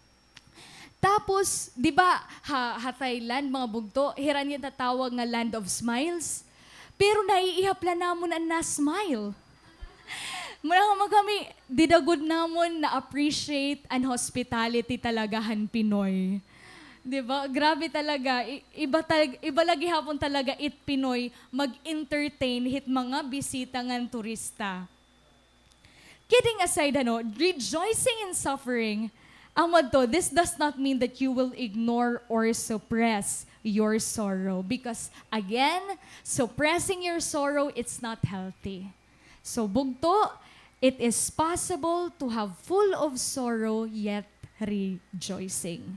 Tapos, di ba, ha, ha Thailand, mga bugto, hira an gintatawag nga land of smiles. Pero naiihap la namon an na-smile. Mura nga kami, dida gud namon na-appreciate an hospitality talaga han Pinoy. Di ba? Grabe talaga. I-, iba tal-, iba la gihapon talaga it Pinoy mag-entertain hit mga bisita ngan turista. Kidding aside, ano, rejoicing in suffering, amo adto, this does not mean that you will ignore or suppress your sorrow. Because, again, suppressing your sorrow, it's not healthy. So, bugto, it is possible to have full of sorrow yet rejoicing.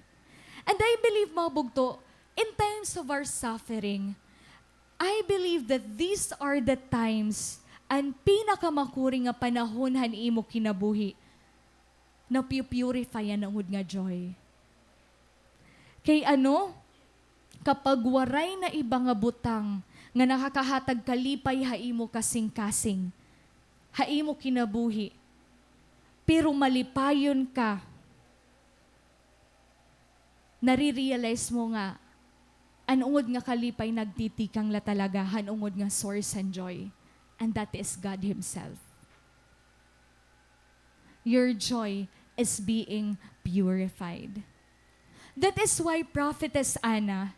And I believe, mga bugto, in times of our suffering, I believe that these are the times, an pinakamakuri nga panahon han imo kinabuhi, napu-purify an ungod nga joy. Kay ano, kapag waray na iba nga butang nga nakakahatag kalipay ha imo kasingkasing, ha imo kinabuhi, pero malipayon ka, nare-realize mo nga an ungod nga kalipay nagtitikang la talaga han ungod nga source han joy, and that is God Himself. Your joy is being purified. That is why Prophetess Anna,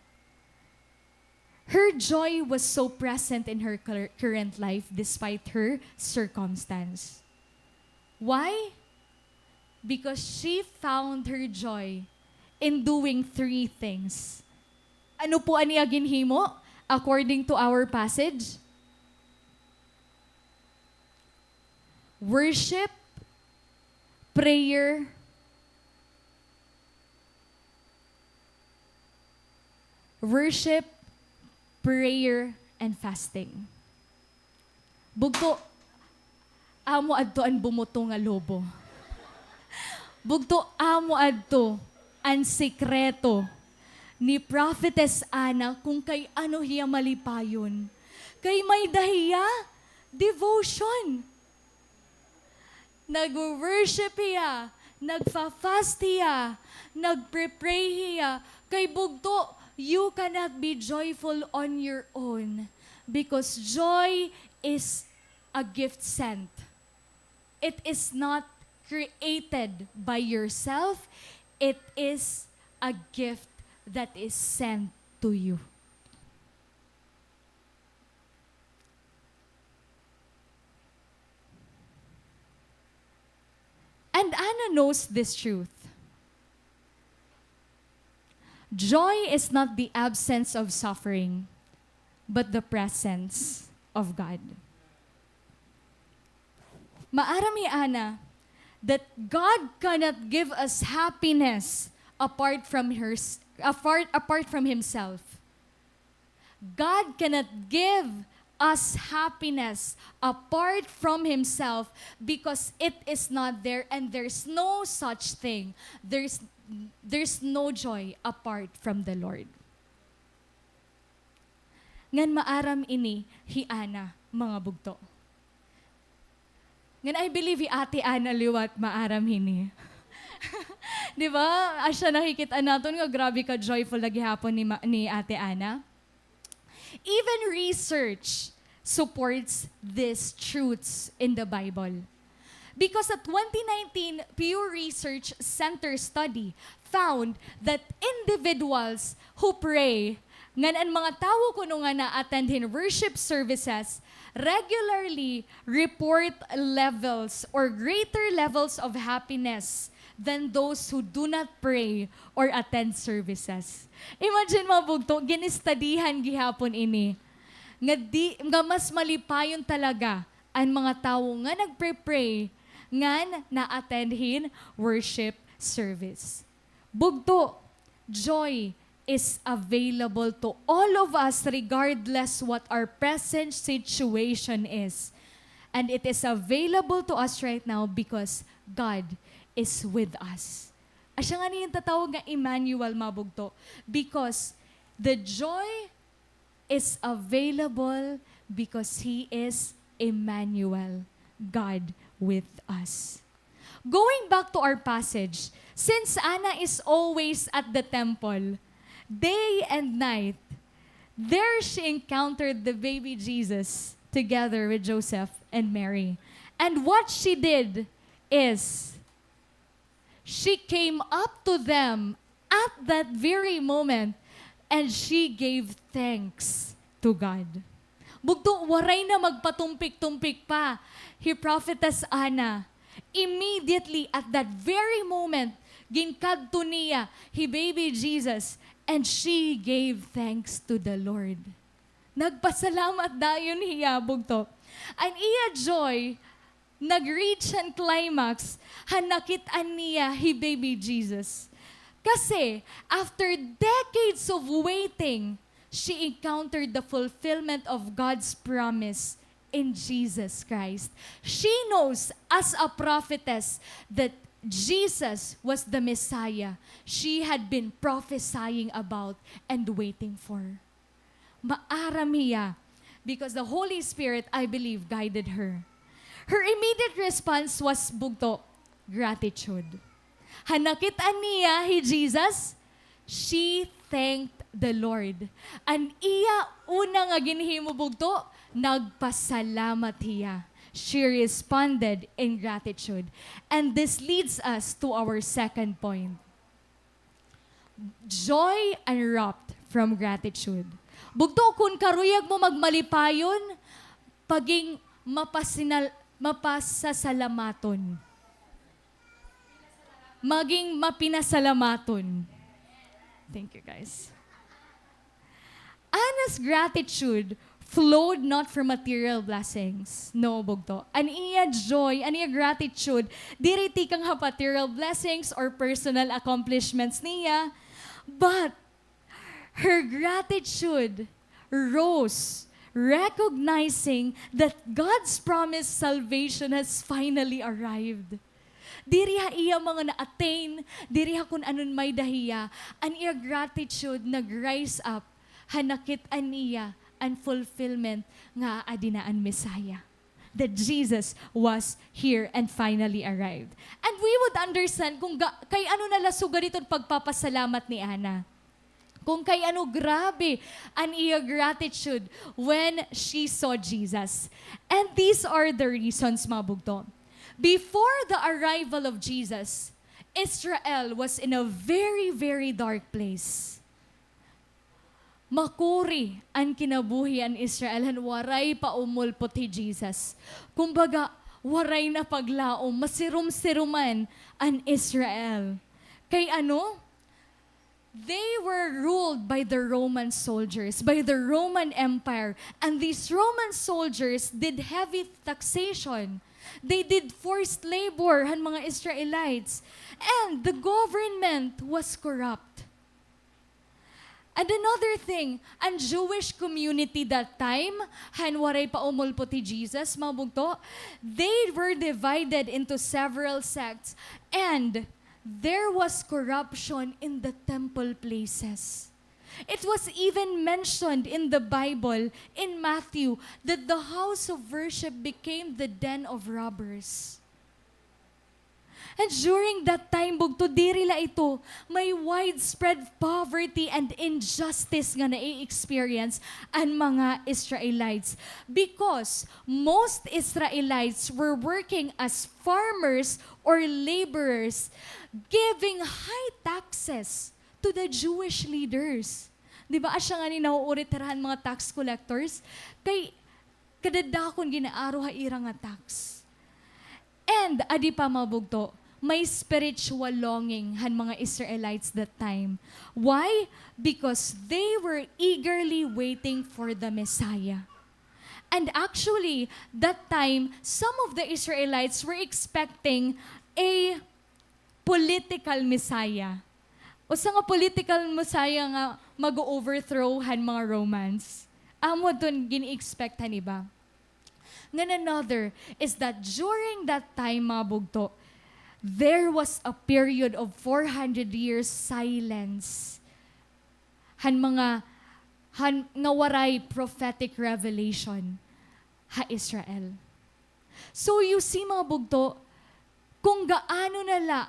her joy was so present in her cur-, current life despite her circumstance. Why? Because she found her joy in doing three things. Ano po an iya ginhimo, according to our passage? Worship, prayer, worship, prayer, and fasting. Bugto, amo adto an bumuto nga lobo. Bugto, amo adto an sikreto ni Prophetess Anna kung kay ano hiya malipayon. Kay may-ada hiya devotion. Nagwo-worship hiya, nagfa-fast hiya, nagpre-pray hiya. Kay bugto, you cannot be joyful on your own because joy is a gift sent. It is not created by yourself. It is a gift that is sent to you. And Anna knows this truth. Joy is not the absence of suffering, but the presence of God. Maaram hi Anna that God cannot give us happiness apart from her, apart, apart from Himself. God cannot give us happiness apart from Himself because it is not there and there's no such thing. There's, there's no joy apart from the Lord. Ngan maaram ini hi Anna, mga bugto. Ngan I believe hi Ate Anna liwat maaram hini. Di ba? Asya nakikit-an naton nga grabe ka joyful la gihapon ni ma-, ni Ate Anna. Even research supports these truths in the Bible. Because a twenty nineteen Pew Research Center study found that individuals who pray, ngan an mga tawo kuno nga na-attend hin worship services, regularly report levels or greater levels of happiness than those who do not pray or attend services. Imagine, mga bugto, gin-istadihan gihapon ini. Nga di, nga mas malipayon talaga an mga tawo nga nagpre-pray ngan na-attend hin worship service. Bugto, joy is available to all of us regardless what our present situation is. And it is available to us right now because God is with us. Asya ngani it tatawag nga Emmanuel, mga bugto. Because the joy is available because He is Emmanuel, God with us. Going back to our passage, since Anna is always at the temple, day and night, there she encountered the baby Jesus together with Joseph and Mary. And what she did is, she came up to them at that very moment, and she gave thanks to God. Bugto, waray na magpatumpik-tumpik pa hi Prophetess Anna. Immediately, at that very moment, ginkadto niya hi baby Jesus, and she gave thanks to the Lord. Nagpasalamat dayon hiya, bugto. An iya joy nag-reach an climax han nakit-an niya hi baby Jesus. Kasi, after decades of waiting, she encountered the fulfillment of God's promise in Jesus Christ. She knows, as a prophetess, that Jesus was the Messiah she had been prophesying about and waiting for. Maaram hiya, because the Holy Spirit, I believe, guided her. Her immediate response was, bugto, gratitude. Han nakit-an niya hi Jesus, she thanked the Lord. An iya una nga ginhimo, bugto, nagpasalamat hiya. She responded in gratitude. And this leads us to our second point. Joy unwrapped from gratitude. Bugto, kon karuyag mo magmalipayon, paging mapasinal-, mapasasalamaton. Maging mapinasalamaton. Thank you, guys. Anna's gratitude flowed not from material blessings. No, bugto. An iya joy, an iya gratitude, diri tikang ha material blessings or personal accomplishments niya, but her gratitude rose, recognizing that God's promised salvation has finally arrived. Diri ha iya mga na-attain, diri ha kon ano an may-ada hiya, an iya gratitude nag-rise up han nakit-an niya an fulfillment nga aadi na an Messiah. That Jesus was here and finally arrived. And we would understand kung ga-, kay ano nalasugad iton pagpapasalamat ni Anna. Kung kay ano grabe an iya gratitude when she saw Jesus. And these are the reasons, mga bugto. Before the arrival of Jesus, Israel was in a very, very dark place. Makuri an kinabuhi an Israel han waray pa umulpot hi Jesus. Kumbaga, waray na paglaom, masirom-siroman an Israel. Kay ano? They were ruled by the Roman soldiers, by the Roman Empire. And these Roman soldiers did heavy taxation. They did forced labor han mga Israelites. And the government was corrupt. And another thing, an Jewish community that time, han waray pa umulpot hi Jesus, mga bugto, they were divided into several sects, and there was corruption in the temple places. It was even mentioned in the Bible, in Matthew, that the house of worship became the den of robbers. And during that time, bugto, diri la ito, may widespread poverty and injustice nga nai-experience an mga Israelites, because most Israelites were working as farmers or laborers, giving high taxes to the Jewish leaders. Di ba, asya ngani nauurit hira han mga tax collectors? Kay kadadakon gin-aaro ha ira nga tax. And adi pa, mga bugto, may spiritual longing han mga Israelites that time. Why? Because they were eagerly waiting for the Messiah. And actually, that time, some of the Israelites were expecting a political Messiah. Usa nga political Messiah nga mag-o-overthrow han mga Romans. Amo iton gin-expect han iba. Ngan another is that during that time, mga bugto, there was a period of four hundred years silence han mga, han, nga waray prophetic revelation ha Israel. So, you see, mga bugto, kung gaano na la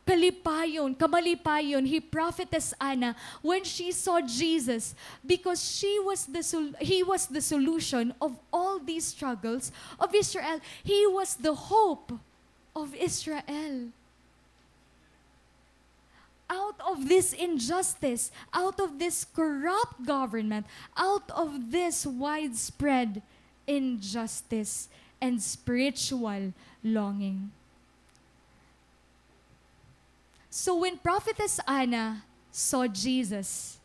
kalipayon, kamalipayon hi Prophetess Anna when she saw Jesus, because she was the sol-, he was the solution of all these struggles of Israel. He was the hope of Israel. Out of this injustice, out of this corrupt government, out of this widespread injustice and spiritual longing. So when Prophetess Anna saw Jesus,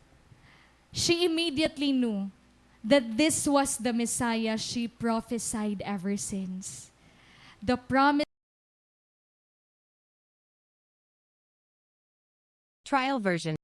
she immediately knew that this was the Messiah she prophesied ever since. The promise Trial version.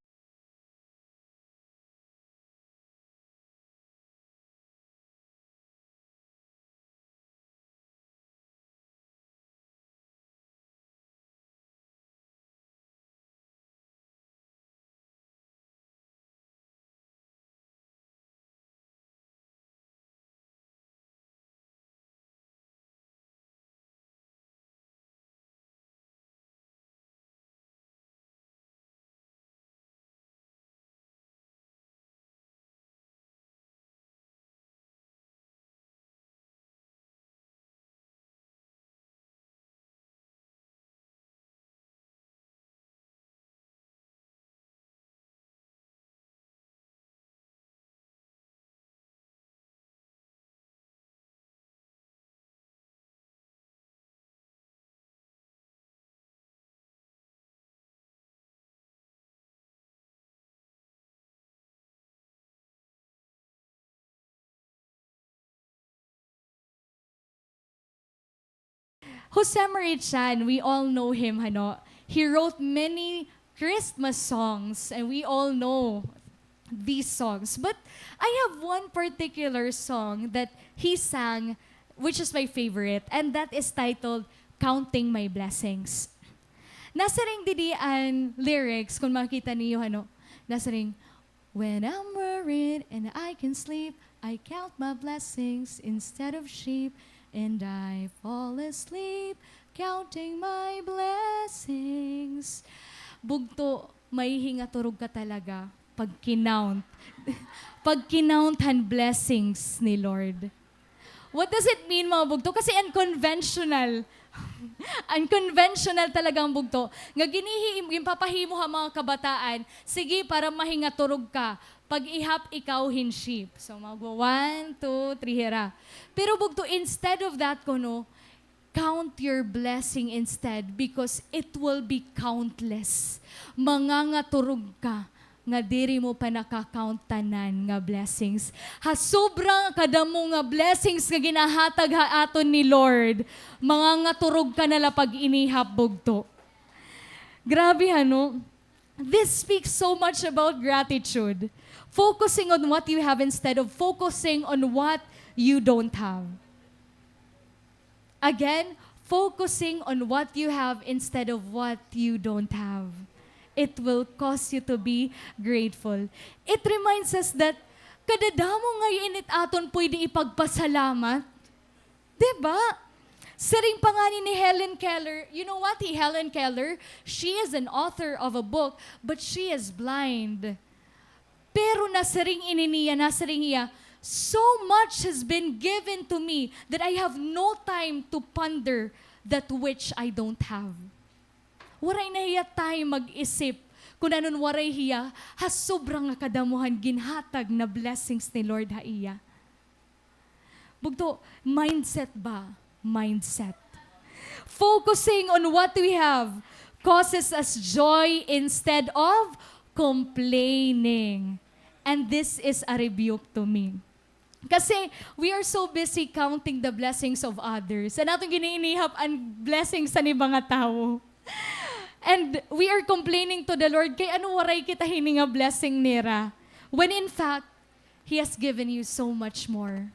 Jose Marie Chan, we all know him, hano? He wrote many Christmas songs, and we all know these songs. But I have one particular song that he sang, which is my favorite, and that is titled Counting My Blessings. Nasiring didi an lyrics, kung makita niyo, hano? Nasiring, "When I'm worried and I can sleep, I count my blessings instead of sheep, and I fall asleep counting my blessings." Bugto, mahihingaturog ka talaga pag kinount. Pag kinount han blessings ni Lord. What does it mean, mga bugto? Kasi unconventional. Unconventional talaga an bugto. Nga ginihi-, ginpapahimo ha mga kabataan, sige, para mahingaturog ka. Pag-ihap ikaw hin sheep. So, magwa one, two, three, hira. Pero bugto, instead of that, kuno, count your blessing instead, because it will be countless. Mangangaturog ka nga diri mo pa naka-count tanan nga blessings. Ha sobra nga kadamo nga blessings nga ginahatag ha aton ni Lord, mangangaturog ka na la pag-inihap, bugto. Grabe, hano? This speaks so much about gratitude. Focusing on what you have instead of focusing on what you don't have. Again, focusing on what you have instead of what you don't have. It will cause you to be grateful. It reminds us that kadadamo ngay-an it aton pwede ipagpasalamat. Di ba? Siring pa ngani ni Helen Keller, you know what, hi Helen Keller, she is an author of a book, but she is blind. Pero nasiring ini niya, nasiring hiya, "So much has been given to me that I have no time to ponder that which I don't have." Waray na hiya time mag-isip kun ano an waray hiya ha sobra nga kadamo han ginhatag na blessings ni Lord ha iya. Bugto, mindset ba? Mindset. Focusing on what we have causes us joy instead of complaining. And this is a rebuke to me. Kasi we are so busy counting the blessings of others. An aton giniinihap an blessings han iba nga tawo. And we are complaining to the Lord, kay ano waray kita hini nga blessing nira? When in fact, He has given you so much more.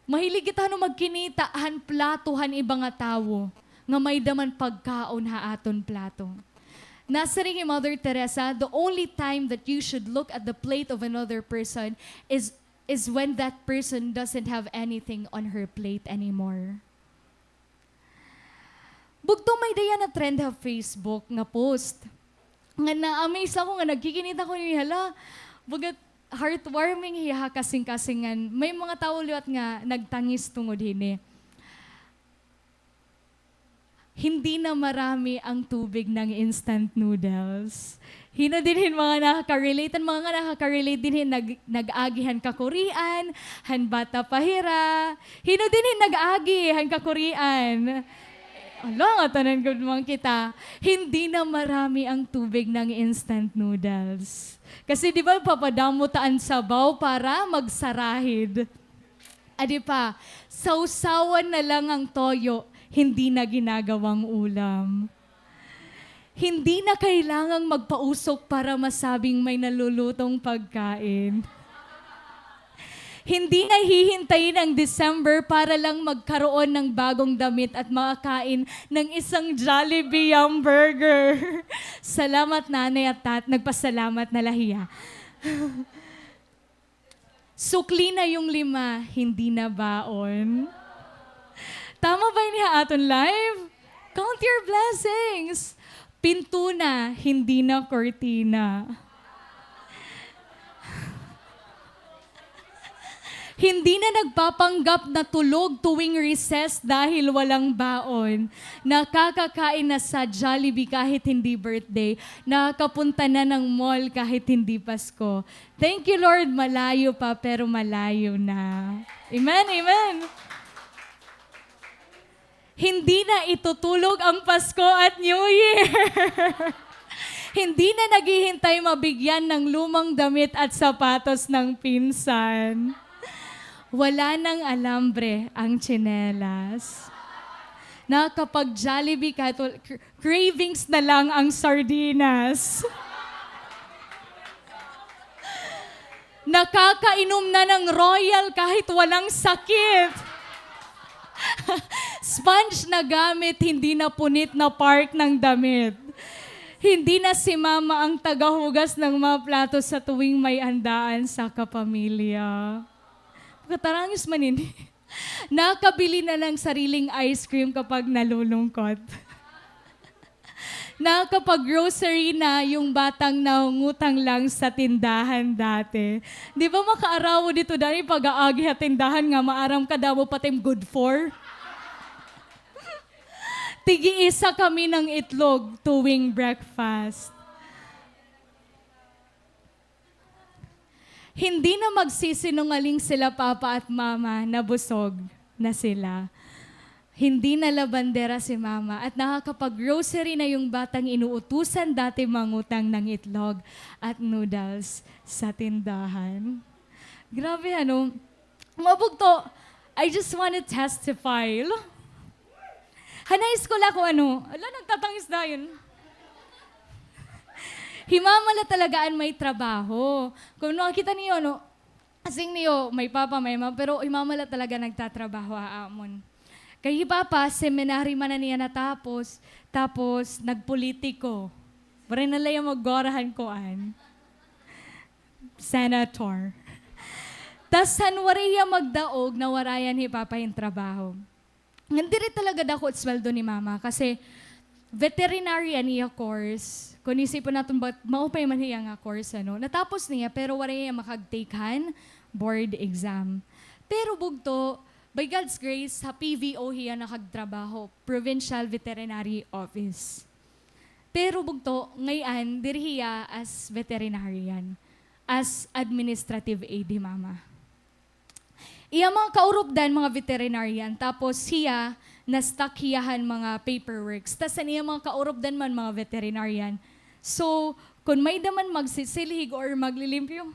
Mahilig kita, ano, magkinita han plato han iba nga tawo nga may-ada man pagkaon ha aton plato. Nasiring hi Mother Teresa, "The only time that you should look at the plate of another person is, is when that person doesn't have anything on her plate anymore." Bugto, may-ada yana trend ha Facebook nga post. Nga na-amaze ako nga nagkikinita ko ni, hala, bagat heartwarming hiya ha kasingkasing ngan may mga tawo liwat nga nagtangis tungod hini. Hindi na marami ang tubig ng instant noodles. Hino dinhi mga nakaka-relate? An mga nga nakaka-relate dinhi, nag-, nag-agi han kakurian, han bata pa hira. Hino dinhi nag-agi han kakurian? Hala, ngatanan gud man kita. Hindi na marami ang tubig ng instant noodles. Kasi di ba, papadamo ta an sabaw para magsarahid. Adi pa, sawsawan na lang ang toyo, hindi na ginagawang ulam. Hindi na kailangang magpausok para masabing may nalulutong pagkain. Hindi na hihintayin ang December para lang magkaroon ng bagong damit at makakain ng isang Jollibee Yum Burger. Salamat, Nanay at Tat-, nagpasalamat na la hiya. Sukli na yung lima, hindi na baon. Tama ba ini ha aton live? Count your blessings. Pinto na, hindi na kurtina. Hindi na nagpapanggap na tulog tuwing recess dahil walang baon. Nakakakain na sa Jollibee kahit hindi birthday. Nakakapunta na ng mall kahit hindi Pasko. Thank you, Lord. Malayo pa, pero malayo na. Amen, amen. Hindi na itutulog ang Pasko at New Year. Hindi na naghihintay mabigyan ng lumang damit at sapatos ng pinsan. Wala nang alambre ang tsinelas. Nakakapag-Jollibee kahit wal-, cravings na lang ang sardinas. Nakakainom na ng Royal kahit walang sakit. Sponge na gamit, hindi na punit na part ng damit. Hindi na si Mama ang tagahugas ng mga plato sa tuwing may handaan sa kapamilya. Pagkatarangis man ini. Nakabili na ng sariling ice cream kapag nalulungkot. Nakapag-grocery na yung batang nangungutang lang sa tindahan dati. Di ba makaarawo dito dani pag-aagi ha tindahan nga maaram ka damo pa tim good for? Tigi-isa kami ng itlog tuwing breakfast. Hindi na magsisinungaling sila Papa at Mama na busog na sila. Hindi na labandera si Mama at nakakapag-grocery na yung batang inuutusan dati mangutang ng itlog at noodles sa tindahan. Grabe, ano? Mga bugto, I just wanna testify. Han high school ako, ano, ala, nagtatangis dayon. Hi Mama la talaga an may trabaho. Kung nakita niyo, no, asing niyo, may papa, may mama, pero hi Mama la talaga nagtatrabaho ha amon. Kay hi Papa, seminary man na niya natapos, tapos nagpolitiko. Waray na la iya maggwara han kuan. Senator. Tas han waray hiya magdaog, nawarayan hi Papa hin trabaho. Ngan diri talaga dako it sweldo ni Mama kasi veterinary an iya course. Kon isipon naton ba, maupay man hiya nga course, ano. Natapos niya, pero waray hiya makag-take han board exam. Pero bugto, by God's grace, ha P V O hiya nakagtrabaho, Provincial Veterinary Office. Pero bugto, ngay-an, diri hiya as veterinarian, as administrative aid hi Mama. Iya mga kaurupdan, mga veterinarian, tapos hiya, na-stuck hiya han mga paperworks. Tas an iya mga kaurupdan man, mga veterinarian. So, kon may-ada man magsisilhig or maglilimpyo,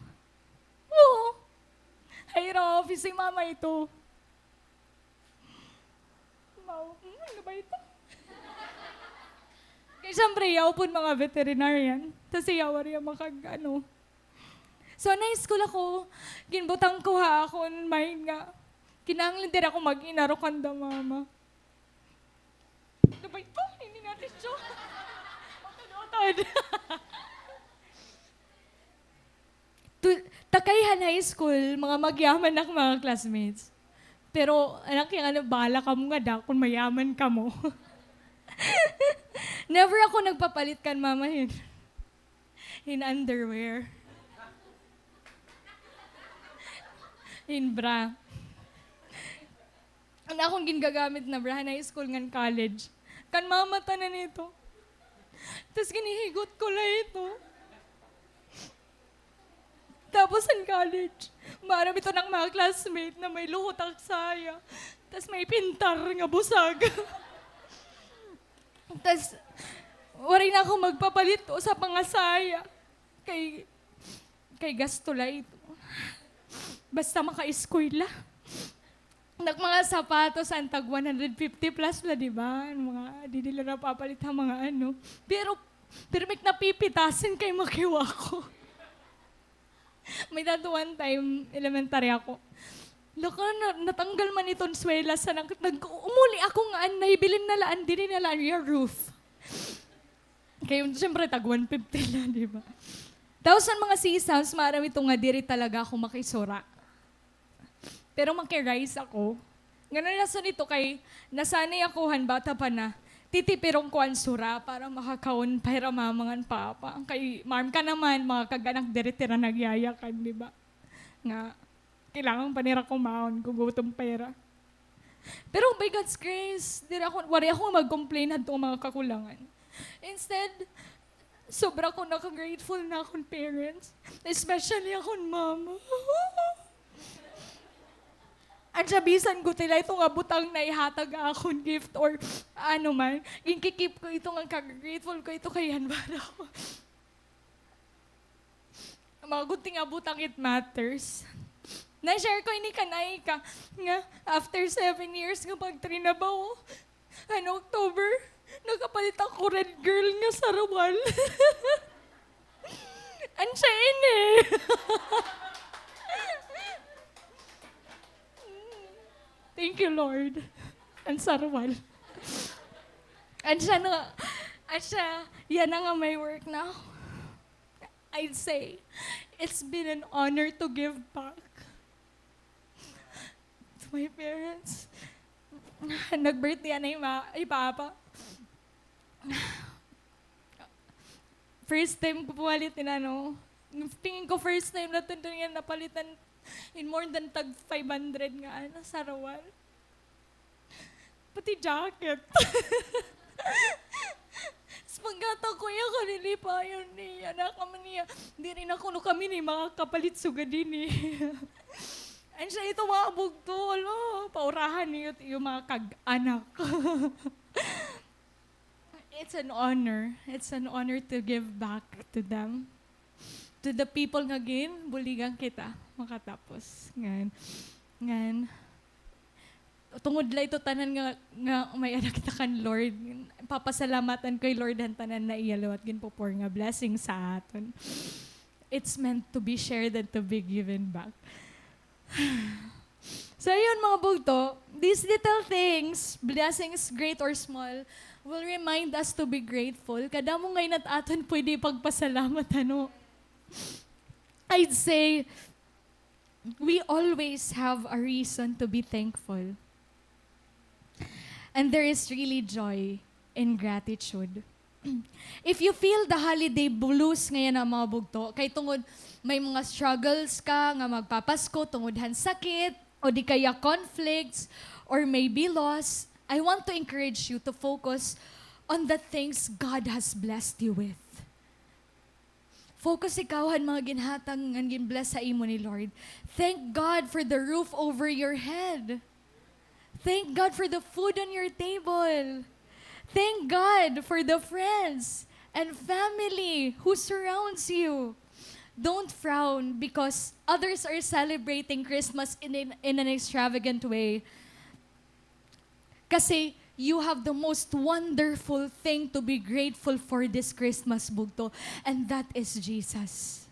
oo. Hay, raw, office ni Mama ito. Mao, hmm, ano ba ito? Kay siyempre, iya upod mga veterinarian. Tas iya, waray hiya makag-, ano. So, na-school ako, ginbutang ko ha akon mind nga kinahanglan diri ako mag-inarok kanda Mama. Ano ba ito? Hindi natin siya. Utod-utod. Tu-, takay han high school, mga magyaman ak mga classmates. Pero, anak, yung ano, bahala kamo ngada kon mayaman kamo. Never ako nagpapalit kan Mama hin, hin underwear. Hin bra. An akon gingagamit na bra, han high school ngan college, Kan mama tanan ito. Tas ginihigot ko la ito. Tapos in college, maaram ito an mga classmate na may luhot ak saya. Tas may pintar nga busag. Tas, waray na ako magpapalit usa pa nga saya. Kay, kay gasto la ito. Basta makaeskwela. Nag mga sapatos, an tag one hundred fifty plus la, di ba? An mga, diri la napapalit ha mga ano. Pero, pero may napipitasin kay makiwa ko. May dati one time, elementary ako. Laka, na, natanggal man iton swelas, sa nag, nag-, umuli ako nga, an, nahibilin na la, an, diri na la, an, your roof. Kay, siyempre, tag one fifty la, di ba? Tapos, an mga seasons, maaram ito nga, diri talaga ako makisura. Pero maki-rice ako. Ngano rason ito kay nasanay ako han bata pa na titipiron ko an sura para makakaon pa hira mama ngan papa. Kay maaram ka naman, mga kag-anak diri hira nagyayakan, di ba? Nga, kailangan pa nira kumaon, gugutom pa hira. Pero by God's grace, diri ako, waray ako mag-complain hadto nga mga kakulangan. Instead, sobra ko naka-grateful na akon parents, especially akon mama. An siya, bisan gutiay la ito nga butang na ihatag ha akon, gift or ano man, ginki-keep ko ito nga kag-grateful ko ito kay han para ko. Mga gunting nga butang, it matters. Na-share ko ini kan Aika, nga after seven years nga pagtrinabaho, han October, nakapalit ako red girl nga sarawal. An siya ini. Thank you, Lord. An sarawal. An siya na, an siya, yana nga may work na ako. I'd say, it's been an honor to give back to my parents. Nag-birthday na hi ma-, hi Papa. First time ko pumalit in ano, tingin ko first time la ito nga napalitan in more than tag five hundred nga ano, sarawal. Pati jacket. Sa pagkataon ko iya, kanilipayon niya, na kami niya, diri na kuno kami ni makakapalit sugad ini. An siya ito, mga bugto, hala, paurahan niyo it iyo mga kag-anak. It's an honor. It's an honor to give back to them. To the people nga ginbuligan kita makatapos. Ngan, ngan, tungod la ito tanan nga, nga may-ada kita kan Lord. Papasalamatan ko hi Lord han tanan na iya liwat ginpo-pour nga blessing sa aton. It's meant to be shared and to be given back. So, ayun, mga bugto, these little things, blessings, great or small, will remind us to be grateful. Kadamo ngay-an it aton pwede ipagpasalamat, ano? I'd say, we always have a reason to be thankful. And there is really joy in gratitude. If you feel the holiday blues ngay-an, mga bugto, kay tungod may mga struggles ka nga magpapasko tungod han sakit, o di kaya conflicts, or maybe loss, I want to encourage you to focus on the things God has blessed you with. Focus ikaw han mga ginhatag ngan gin-bless ha imo ni Lord. Thank God for the roof over your head. Thank God for the food on your table. Thank God for the friends and family who surrounds you. Don't frown because others are celebrating Christmas in, in, in an extravagant way. Kasi you have the most wonderful thing to be grateful for this Christmas, bugto, and that is Jesus.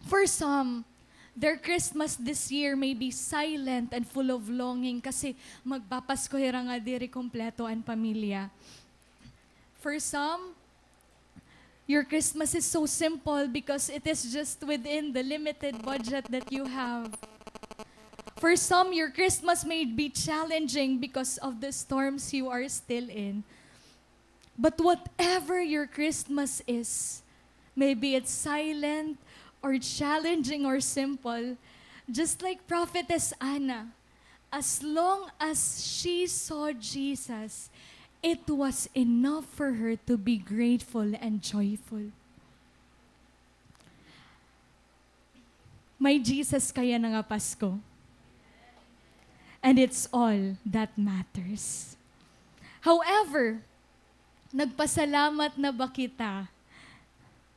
For some, their Christmas this year may be silent and full of longing kasi magpapasko hira nga diri kumpleto an pamilya. For some, your Christmas is so simple because it is just within the limited budget that you have. For some, your Christmas may be challenging because of the storms you are still in. But whatever your Christmas is, maybe it's silent or challenging or simple, just like Prophetess Anna, As long as she saw Jesus, it was enough for her to be grateful and joyful. May Jesus kaya na nga Pasko. And it's all that matters. However, nagpasalamat na ba kita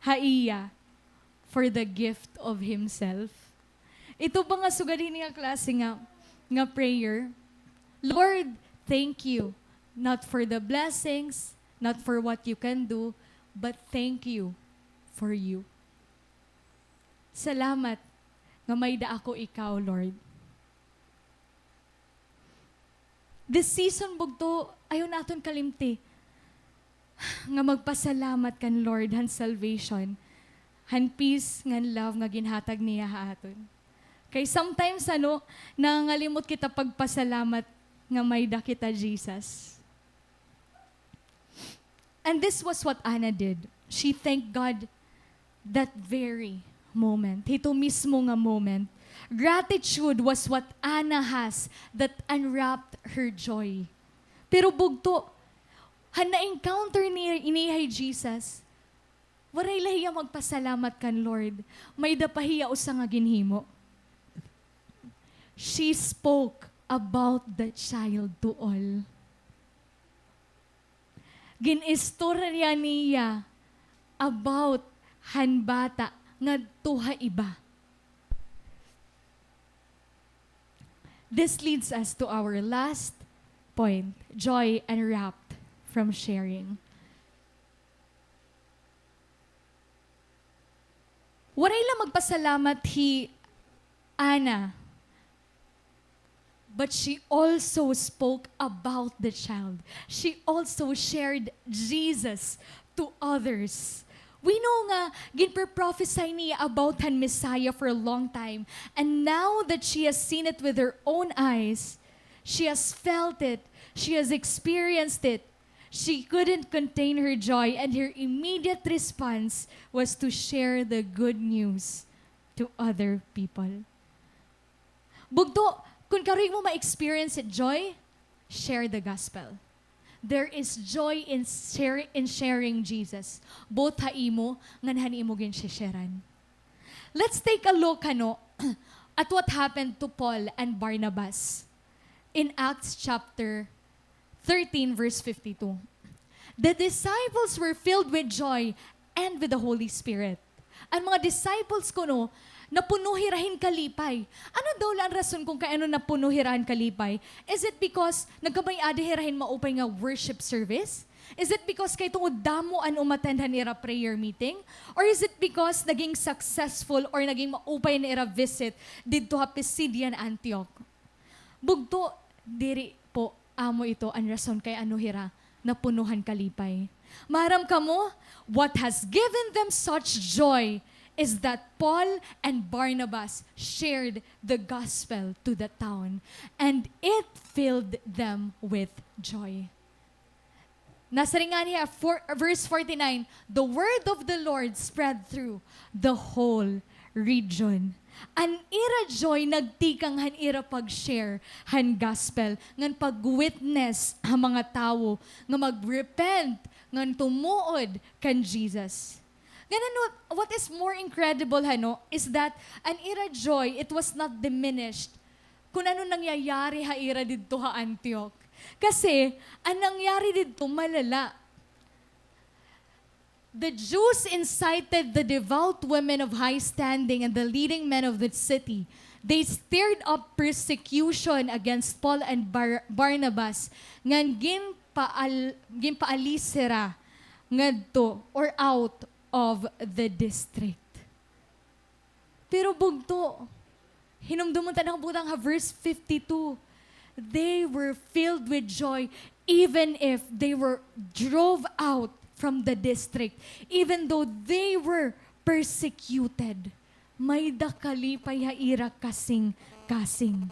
ha iya for the gift of himself? Ito ba nga sugad hini nga klase nga, nga prayer? Lord, thank you, not for the blessings, not for what you can do, but thank you for you. Salamat nga may da ako ikaw, Lord. This season, bugto, ayaw naton kalimti nga magpasalamat kan Lord han salvation, han peace ngan love nga ginhatag niya ha aton. Kay sometimes, ano, nangangalimot kita pagpasalamat nga may da kita Jesus. And this was what Anna did. She thanked God that very moment. Hito mismo nga moment. Gratitude was what Anna has that unwrapped her joy. Pero bugto, han na-encounter ni, niya hi Jesus, waray la hiya magpasalamat kan Lord. May da pa hiya usa nga ginhimo. She spoke about the child to all. Gin-istorya niya about han bata ngadto ha iba. This leads us to our last point, joy unwrapped from sharing. Waray la magpasalamat hi Anna, but she also spoke about the child. She also shared Jesus to others. We know nga ginpre-prophesy niya about han Messiah for a long time. And now that she has seen it with her own eyes, she has felt it, she has experienced it, she couldn't contain her joy, and her immediate response was to share the good news to other people. Bugto, kun karuyag mo ma-experience it joy, share the gospel. There is joy in share-, in sharing Jesus, both ha imo ngan han imo ginshe-sharean. Let's take a look, ano, at what happened to Paul and Barnabas in Acts chapter thirteen, verse fifty-two. The disciples were filled with joy and with the Holy Spirit. An mga disciples kuno, napuno hira hin kalipay. Ano daw la an rason kun kay ano napuno hira hin kalipay? Is it because nagkamay-ada hira hin maupay nga worship service? Is it because kay tungod damo an umattend han ira prayer meeting? Or is it because naging successful or naging maupay an ira visit didto ha Pisidian Antioch? Bugto, diri po amo ito an rason kay ano hira napuno han kalipay. Maaram kamo, what has given them such joy is that Paul and Barnabas shared the gospel to the town, and it filled them with joy. Nasiring ngani ha four, verse forty-nine, "The word of the Lord spread through the whole region." An ira joy nagtikang han ira pag-share han gospel, ngan pag-witness ha mga tawo nga mag-repent, ngan tumuod kan Jesus. Ngan ano, what is more incredible, hano, is that an ira joy, it was not diminished kun ano nangyayari ha ira didto ha Antioch. Kasi, an nangyari didto, malala. The Jews incited the devout women of high standing and the leading men of the city. They stirred up persecution against Paul and Bar-, Barnabas, ngan ginpaal-, ginpaalis hira ngadto or out of the district. Pero bugto, hinumdumon ta na butang ha verse fifty-two. They were filled with joy even if they were drove out from the district, even though they were persecuted. May da kalipay ha ira kasingkasing.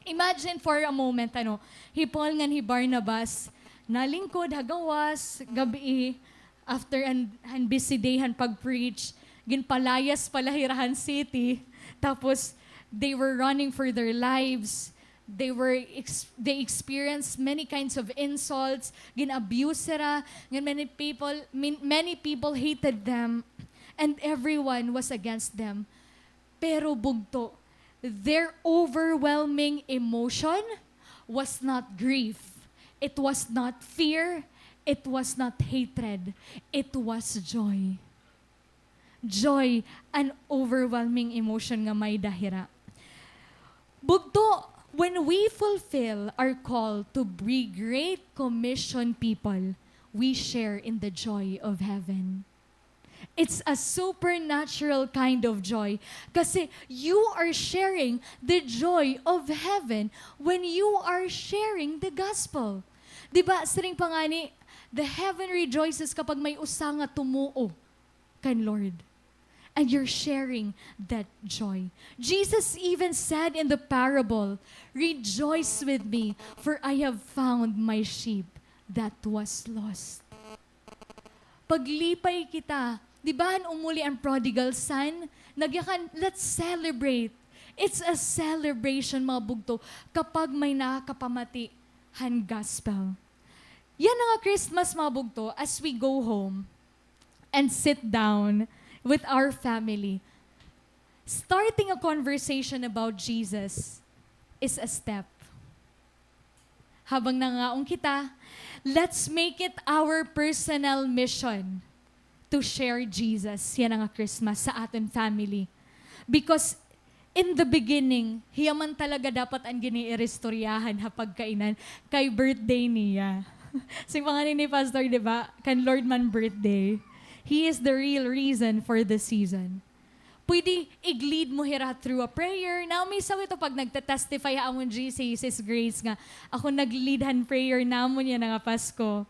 Imagine for a moment, ano, hi Paul ngan hi Barnabas, nalingkod ha gawas, gab-i, after an, han busy day han pag-preach, ginpalayas pa la hira han city, tapos they were running for their lives, They were ex-, they experienced many kinds of insults, gin-abuse sira, ngan many people, min-, many people hated them, and everyone was against them. Pero bugto, their overwhelming emotion was not grief. It was not fear. It was not hatred. It was joy. Joy, an overwhelming emotion nga may-ada hira. Bugto, when we fulfill our call to be great commission people, we share in the joy of heaven. It's a supernatural kind of joy. Kasi you are sharing the joy of heaven when you are sharing the gospel. Di ba, siring pa ngani, the heaven rejoices kapag may usa nga tumuo kan Lord. And you're sharing that joy. Jesus even said in the parable, "Rejoice with me, for I have found my sheep that was lost." Paglipay kita. Di ba, han umuli an prodigal son? Nagyakan, let's celebrate. It's a celebration, mga bugto, kapag may nakapamati han gospel. Yana nga Christmas, mga bugto, as we go home and sit down with our family, starting a conversation about Jesus is a step. Habang nangangaon kita, let's make it our personal mission to share Jesus yana nga Christmas sa aton family. Because in the beginning, hiya man talaga dapat an gin-iiristoryahan ha pagkainan kay birthday niya. Siring pa ngani ni Pastor, di ba? Kan Lord man birthday. He is the real reason for the season. Pwede ig-lead mo hira through a prayer. Namisaw ito pag nagte-testify ha amon G C, Sis Grace, nga ako nag-lead han prayer namon yana nga Pasko.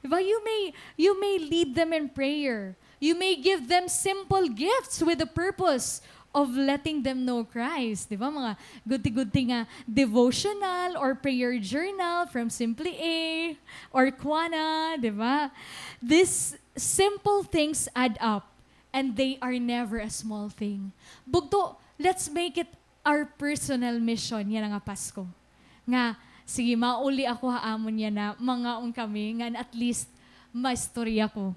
Diba? You may, you may lead them in prayer. You may give them simple gifts with the purpose of letting them know Christ. Diba? Mga gudti-gudti nga devotional or prayer journal from Simply A or Kwana, diba? These simple things add up. And they are never a small thing. Bugto, let's make it our personal mission yana nga Pasko. Nga, sige, mauli ako ha amon yana, mangaon kami, ngan at least, maistorya ko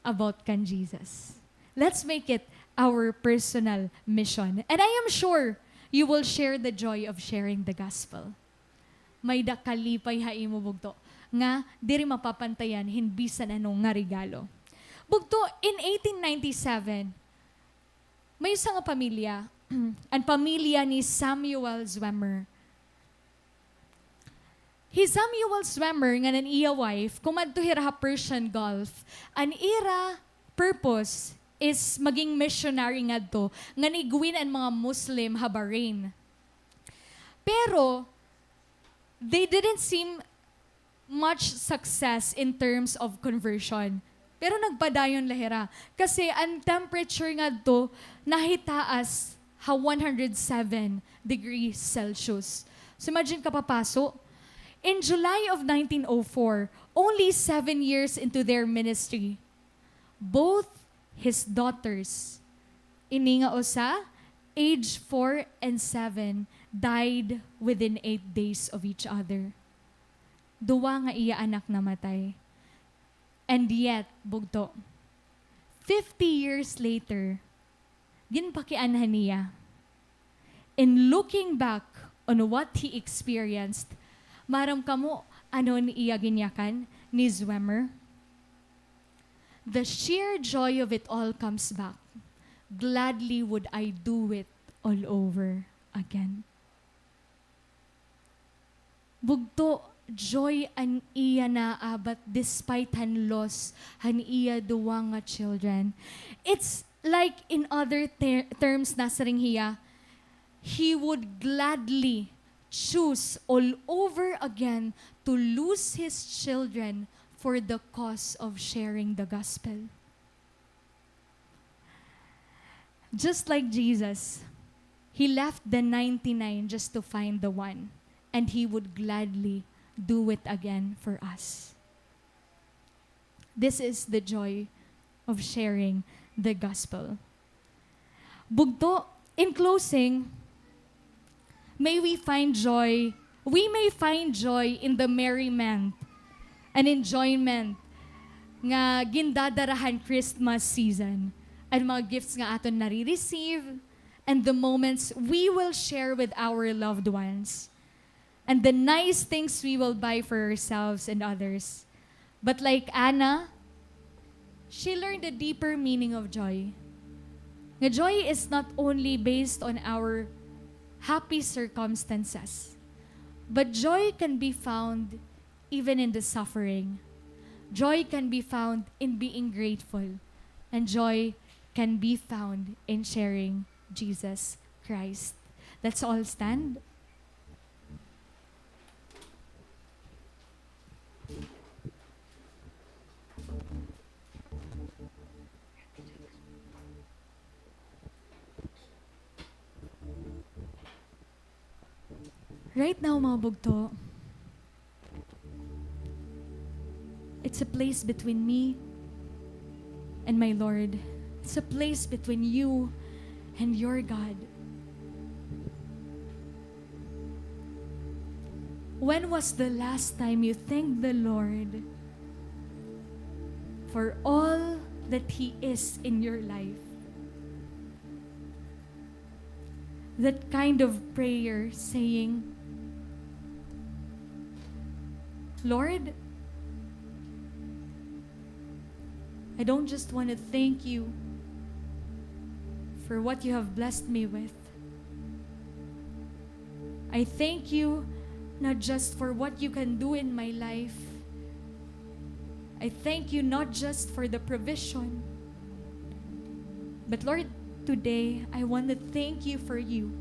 about kan Jesus. Let's make it our personal mission. And I am sure you will share the joy of sharing the gospel. May-ada kalipay ha imo bugto nga diri mapapantayan hin bisan ano nga regalo. Bugto, in eighteen ninety-seven, may usa nga pamilya, an pamilya ni Samuel Zwemer. Hi Samuel Zwemer ngan an iya wife kumadto hira ha Persian Gulf. An ira purpose is maging missionary ngadto ngan ig-win an mga Muslim ha Bahrain. Pero, they didn't seem much success in terms of conversion. Pero nagpadayon la hira. Kasi an temperature ngadto nahitaas ha one hundred seven degrees Celsius. So imagine kapapaso. In July of nineteen oh four, only seven years into their ministry, both his daughters, ini nga usa, age four and seven, died within eight days of each other. Duwa nga iya anak namatay. And yet, bugto, fifty years later, ginpakianhan niya. In looking back on what he experienced, maaram kamo ano an iya ginyakan ni Zwemer? The sheer joy of it all comes back. Gladly would I do it all over again. Bugto, joy an iya naabat despite han loss han iya duwa nga children. It's like, in other ter-, terms, nasiring hiya, he would gladly choose all over again to lose his children for the cause of sharing the gospel. Just like Jesus, he left the ninety-nine just to find the one, and he would gladly do it again for us. This is the joy of sharing the gospel. Bugto, in closing, may we find joy We may find joy in the merriment and enjoyment nga gindadara han Christmas season, an mga gifts nga aton nare-receive, and the moments we will share with our loved ones, and the nice things we will buy for ourselves and others. But like Anna, she learned the deeper meaning of joy. Nga joy is not only based on our happy circumstances, but joy can be found even in the suffering. Joy can be found in being grateful. And joy can be found in sharing Jesus Christ. Let's all stand. Right now, mga bugto, it's a place between me and my Lord. It's a place between you and your God. When was the last time you thanked the Lord for all that He is in your life? That kind of prayer saying, "Lord, I don't just want to thank you for what you have blessed me with. I thank you not just for what you can do in my life. I thank you not just for the provision. But Lord, today I want to thank you for you,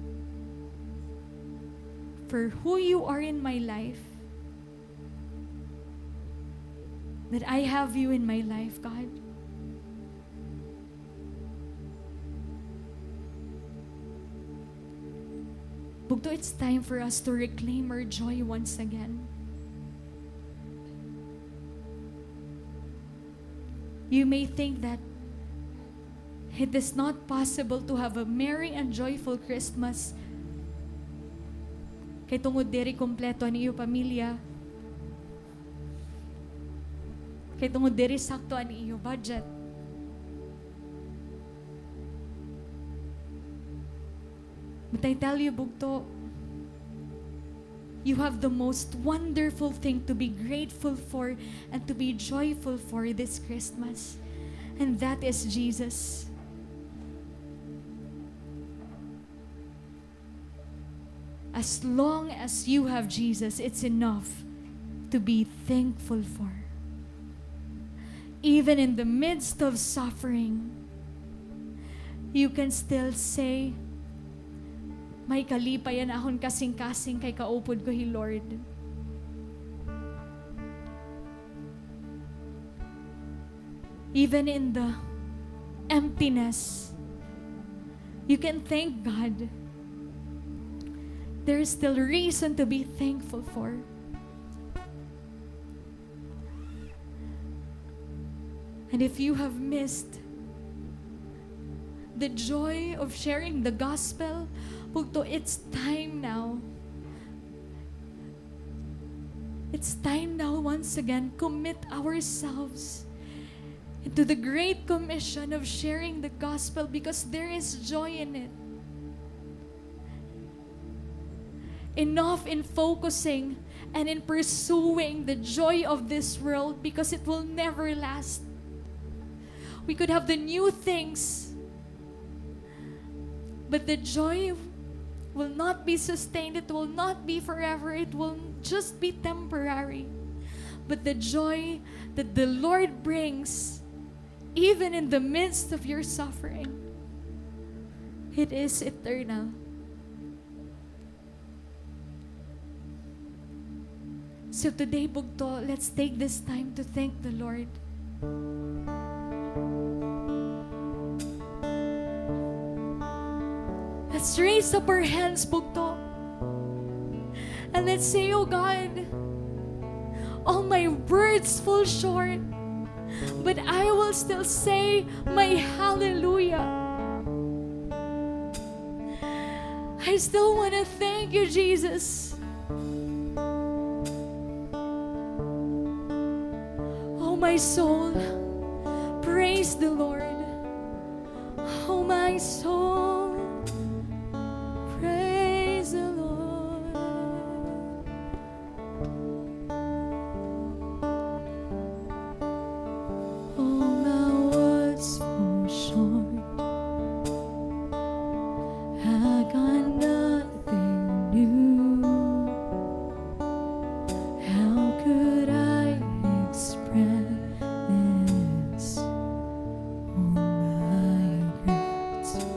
for who you are in my life, that I have you in my life, God." Bugto, it's time for us to reclaim our joy once again. You may think that it is not possible to have a merry and joyful Christmas kay tungod diri kompleto an iyo pamilya, kay tungod diri sakto an iyo budget. But I tell you, bugto, you have the most wonderful thing to be grateful for and to be joyful for this Christmas. And that is Jesus. As long as you have Jesus, it's enough to be thankful for. Even in the midst of suffering, you can still say, "May kalipay an akon kasingkasing kay kaupod ko hi Lord." Even in the emptiness, you can thank God. There is still reason to be thankful for. And if you have missed the joy of sharing the gospel, bugto, it's time now. It's time now, once again, commit ourselves into the great commission of sharing the gospel, because there is joy in it. Enough in focusing and in pursuing the joy of this world, because it will never last. We could have the new things, but the joy will not be sustained. It will not be forever. It will just be temporary. But the joy that the Lord brings, even in the midst of your suffering, it is eternal. So today, bugto, let's take this time to thank the Lord. Let's raise up our hands, bugto. And let's say, "Oh God, all my words fall short, but I will still say my hallelujah." I still want to thank you, Jesus. Oh, my soul, praise the Lord. Oh, my soul, praise the Lord. All my words fall short. I got nothing new. How could I express all my gratitude?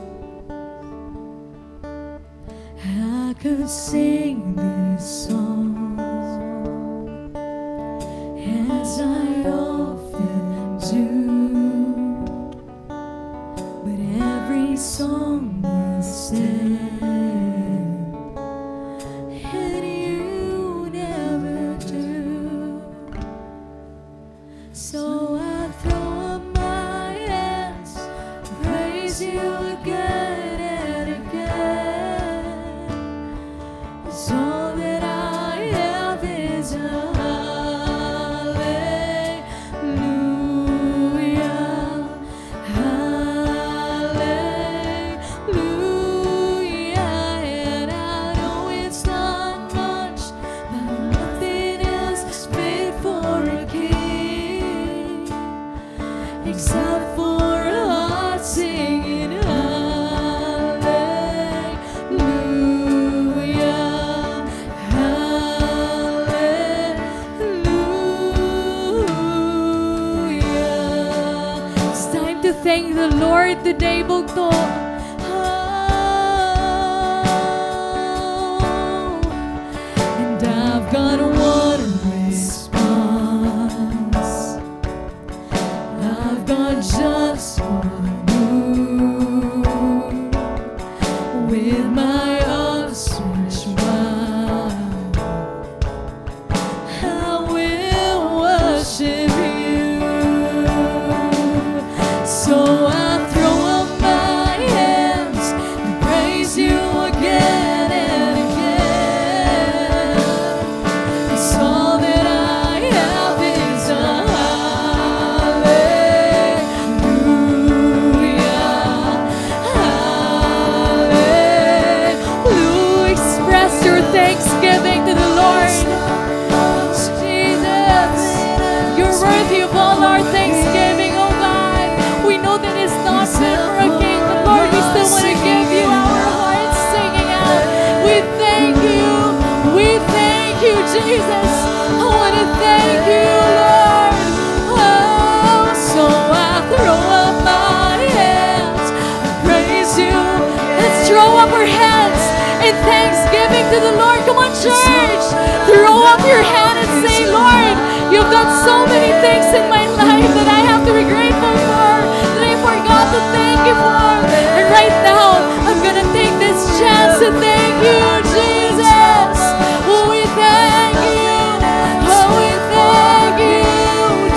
I could sing this song as I often do, but every song must end, and you never do. So I throw up my hands, praise you again and again. 'Cause all that I have is a hallelujah, hallelujah. And I know it's not much, but nothing is fit for a king except for a heart singing hallelujah, hallelujah. It's time to thank the Lord today, bugto. Oh, and I've got one response. I've got just one move. With my arms stretched wide, I will worship you. So I throw up my hands and praise you again and again. 'Cause all that I have is a hallelujah, hallelujah. Express your thanksgiving to the Lord. Jesus, you're worthy of all our thanksgiving, oh God. We know that it's not fit for a king, but Lord, we still want to give you our hearts singing out. We thank you. We thank you, Jesus. I want to thank you, Lord. Oh, so I throw up my hands, praise you. Let's throw up our hands in thanksgiving to the Lord. Come on, church. Throw up your hand and say, Lord, you've done so many things in my life that I have to be grateful for, that I forgot to thank you for. And right now, I'm gonna take this chance to thank you, Jesus. Oh, we thank you. Oh, we thank you,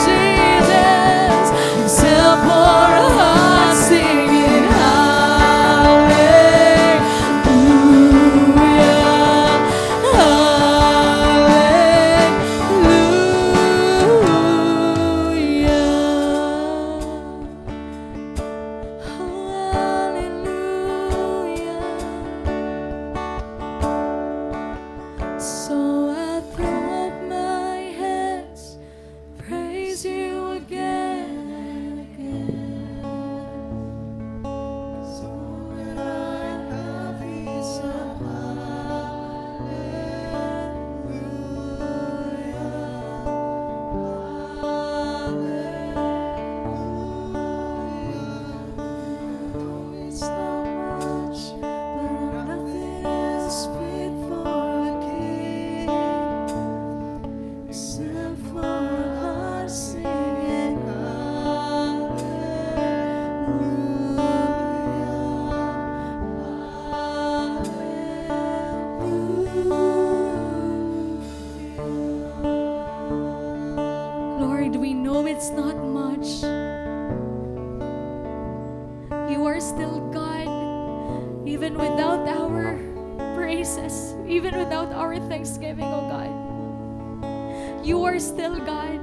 Jesus. Except for a heart singing hallelujah, hallelujah. Hallelujah. So I throw up my hands, praise you again and again. 'Cause all that I have is a hallelujah. It's not much, but nothing is fit for a king except for a heart singing hallelujah, hallelujah. Lord, we know it's not much. You are still God, even without our praises, even without our thanksgiving, oh God. You are still God.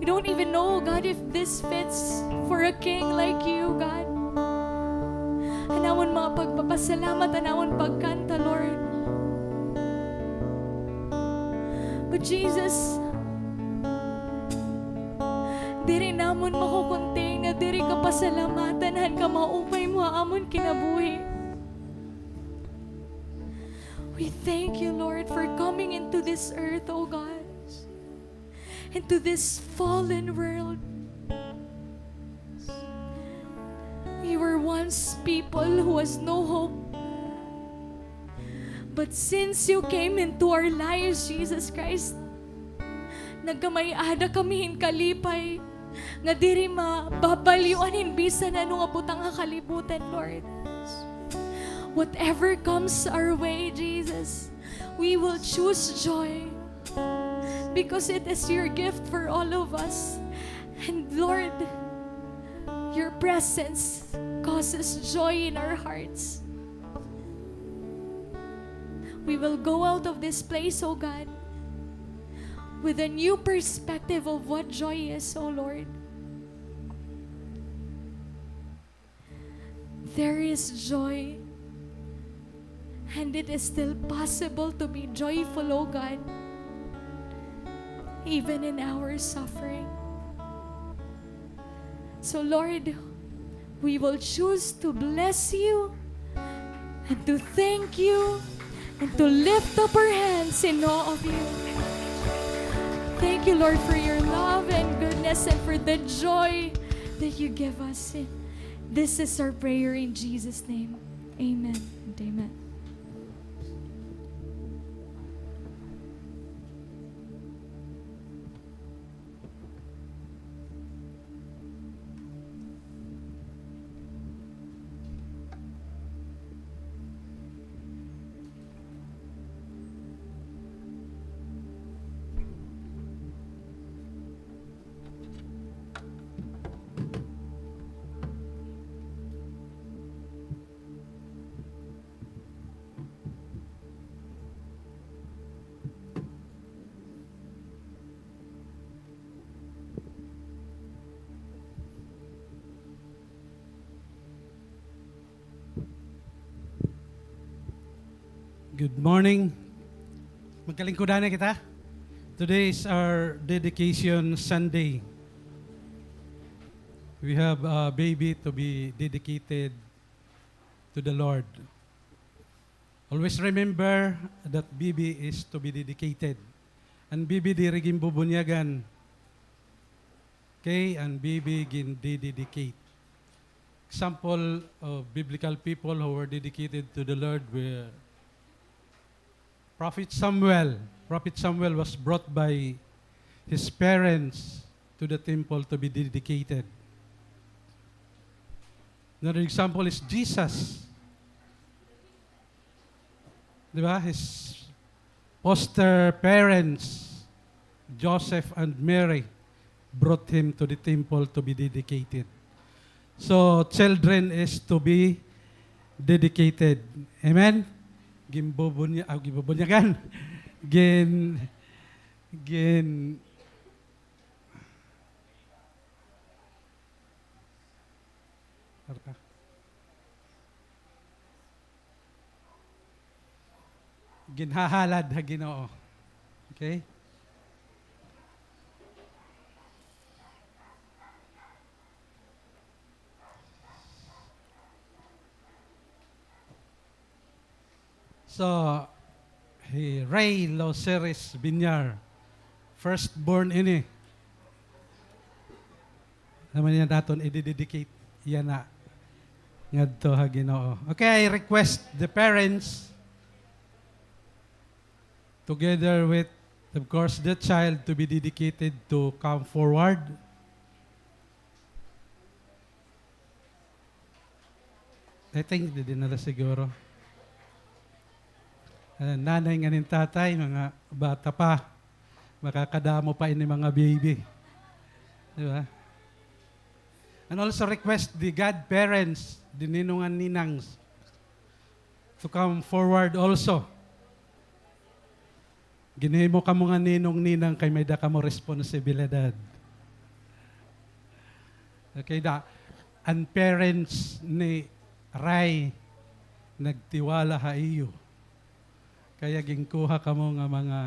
Don't even know, God, if this fits for a king like you, God. An amon mga pagpapasalamat, an amon pagkanta, Lord. But Jesus, diri namon mako-contain nga diri ka pasalamatan han kamaupay mo ha amon kinabuhi. We thank you, Lord, for coming into this earth, O God, into this fallen world. We were once people who has no hope. But since you came into our lives, Jesus Christ, nagkamay-ada kami hin kalipay nga diri mababalyo-an hin bisan ano nga butang ha kalibutan, Lord. Whatever comes our way, Jesus, we will choose joy because it is your gift for all of us. And Lord, your presence causes joy in our hearts. We will go out of this place, O God, with a new perspective of what joy is, O Lord. There is joy, and it is still possible to be joyful, O God, even in our suffering. So, Lord, we will choose to bless you and to thank you and to lift up our hands in awe of you. Thank you, Lord, for your love and goodness and for the joy that you give us. This is our prayer in Jesus' name. Amen and amen. Good morning. Magkalingkudan na kita. Today is our dedication Sunday. We have a baby to be dedicated to the Lord. Always remember that baby is to be dedicated. An baby diri ginbubunyagan. Okay, an baby gindededicate. Example of biblical people who were dedicated to the Lord were Prophet Samuel. Prophet Samuel was brought by his parents to the temple to be dedicated. Another example is Jesus. Di ba? His foster parents, Joseph and Mary, brought him to the temple to be dedicated. So, children is to be dedicated. Amen? Ginbubunya-, ah, ginbubunyagan. Gin-, gin-, Ginhahalad ha Ginoo. Okay? So, hi Ray Loceres Binyar, firstborn ini. Naman niya daton, i-dedicate yana ngadto ha Ginoo. Okay, I request the parents, together with, of course, the child, to be dedicated to come forward. I think, didi na la siguro. Ah, nanay ngan tatay, mga bata pa. Makakadamo pa ini mga baby. Di ba? And also request the godparents, the ninong and ninangs, to come forward also. Ginhimo kamo nga ninong, ninang kay may-ada kamo responsibilidad. Okay, da. An parents ni Ray nagtiwala ha iyo. Kaya ginkuha kamo nga mga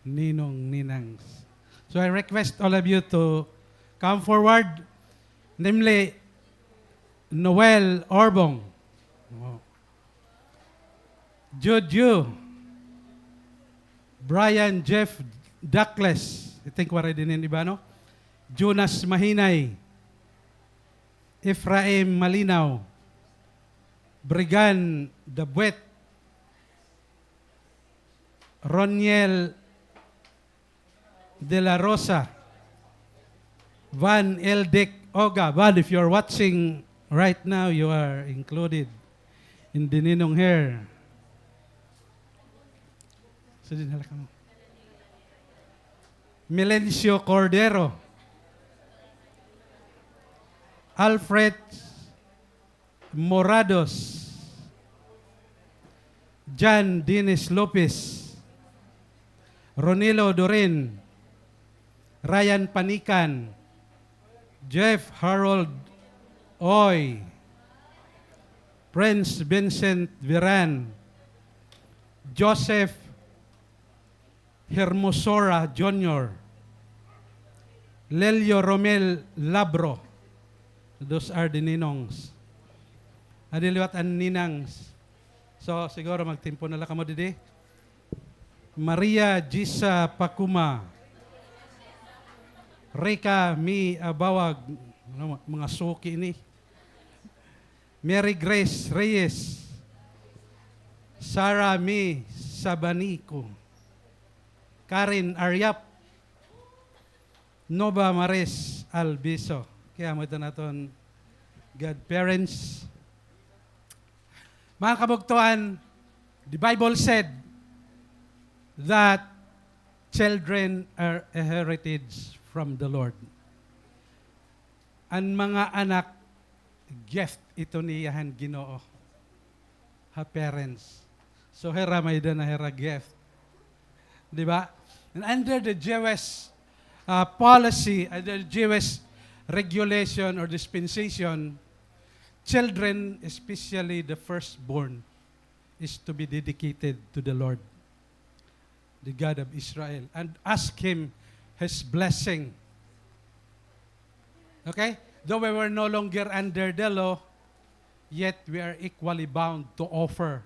ninong, ninangs. So I request all of you to come forward. Namely, Noel Orbong. Oh. Jude Yu. Brian Jeff Duckless. I think waray dinhi an iba, no? Jonas Mahinay. Ephraim Malinaw. Brigan Dabuet. Roniel De La Rosa, Van Eldic Oga. Van, if you're watching right now, you are included in the Ninong here. Sudin hala kamo. Melencio Cordero, Alfred Morados, John Dennis Lopez, Ronilo Dorin, Ryan Panican, Jeff Harold Oy, Prince Vincent Viran, Joseph Hermosora Junior, Lelio Romel Labro. Those are the ninongs. Adi liwat an ninangs. So, siguro magtimpo na la kamo didi. Maria Gisa Pakuma. Rica Mi Abawag. Ano, mga suki ini. Mary Grace Reyes. Sarah Mi Sabanico. Karen Aryap. Nova Maris Albiso. Kaya amo ito naton godparents. Mga kabugtoan, the Bible said that children are a heritage from the Lord. An mga anak, gift ito niya han Ginoo ha parents. So, hira may-ada na hira gift. Di ba? And under the Jewish, uh, policy, under the Jewish regulation or dispensation, children, especially the firstborn, is to be dedicated to the Lord, the God of Israel, and ask Him His blessing. Okay? Though we were no longer under the law, yet we are equally bound to offer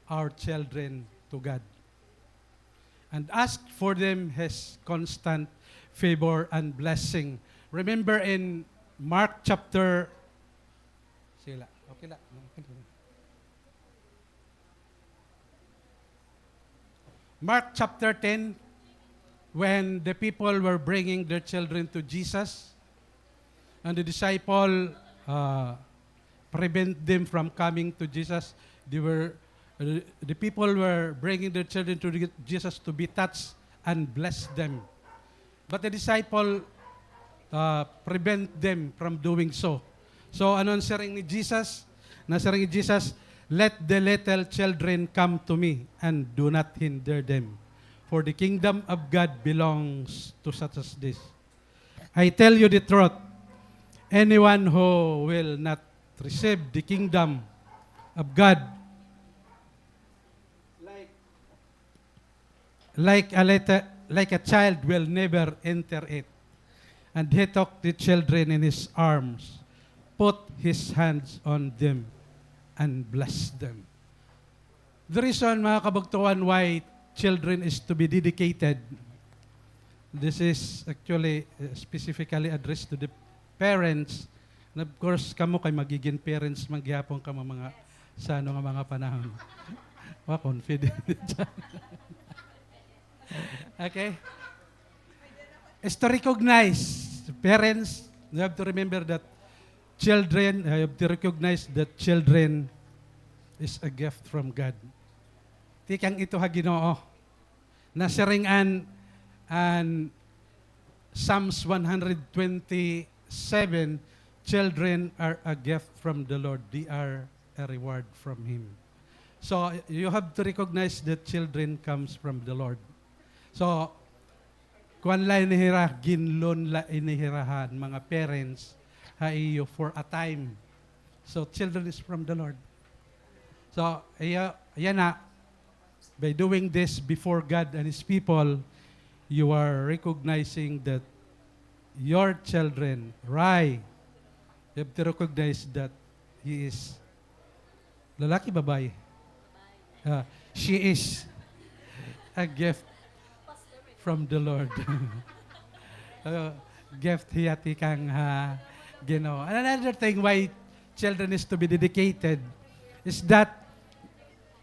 our children to God and ask for them His constant favor and blessing. Remember in Mark chapter, sige la, okay la. Mark chapter ten, when the people were bringing their children to Jesus, and the disciple, uh, prevent them from coming to Jesus. They were, uh, the people were bringing their children to the, Jesus to be touched and bless them. But the disciple, uh, prevent them from doing so. So, ano an siring ni Jesus? Nasiring ni Jesus, "Let the little children come to me and do not hinder them, for the kingdom of God belongs to such as this." I tell you the truth, anyone who will not receive the kingdom of God like like a little, like a child will never enter it. And he took the children in his arms, put his hands on them, and blessed them. The reason, mga kabugtoan, why children is to be dedicated, this is actually, uh, specifically addressed to the parents. And of course, kamo kay magiging parents man gihapon kamo mga sa ano nga mga panahon. Wa, confident. Okay? Is to recognize, parents, you have to remember that children, you have to recognize that children is a gift from God. Tikang ito ha Ginoo. Nasiring an, an Psalms one hundred twenty-seven, "Children are a gift from the Lord. They are a reward from Him." So, you have to recognize that children comes from the Lord. So, kuan la ini hira, ginloan la ini hira han mga parents, ha iyo for a time. So, children is from the Lord. So, iya, yana, by doing this before God and His people, you are recognizing that your children, Rai, you have to recognize that he is lalaki, babae? Ah, she is a gift from the Lord. Ah, gift hiya tikang ha Ginoo. And another thing why children is to be dedicated is that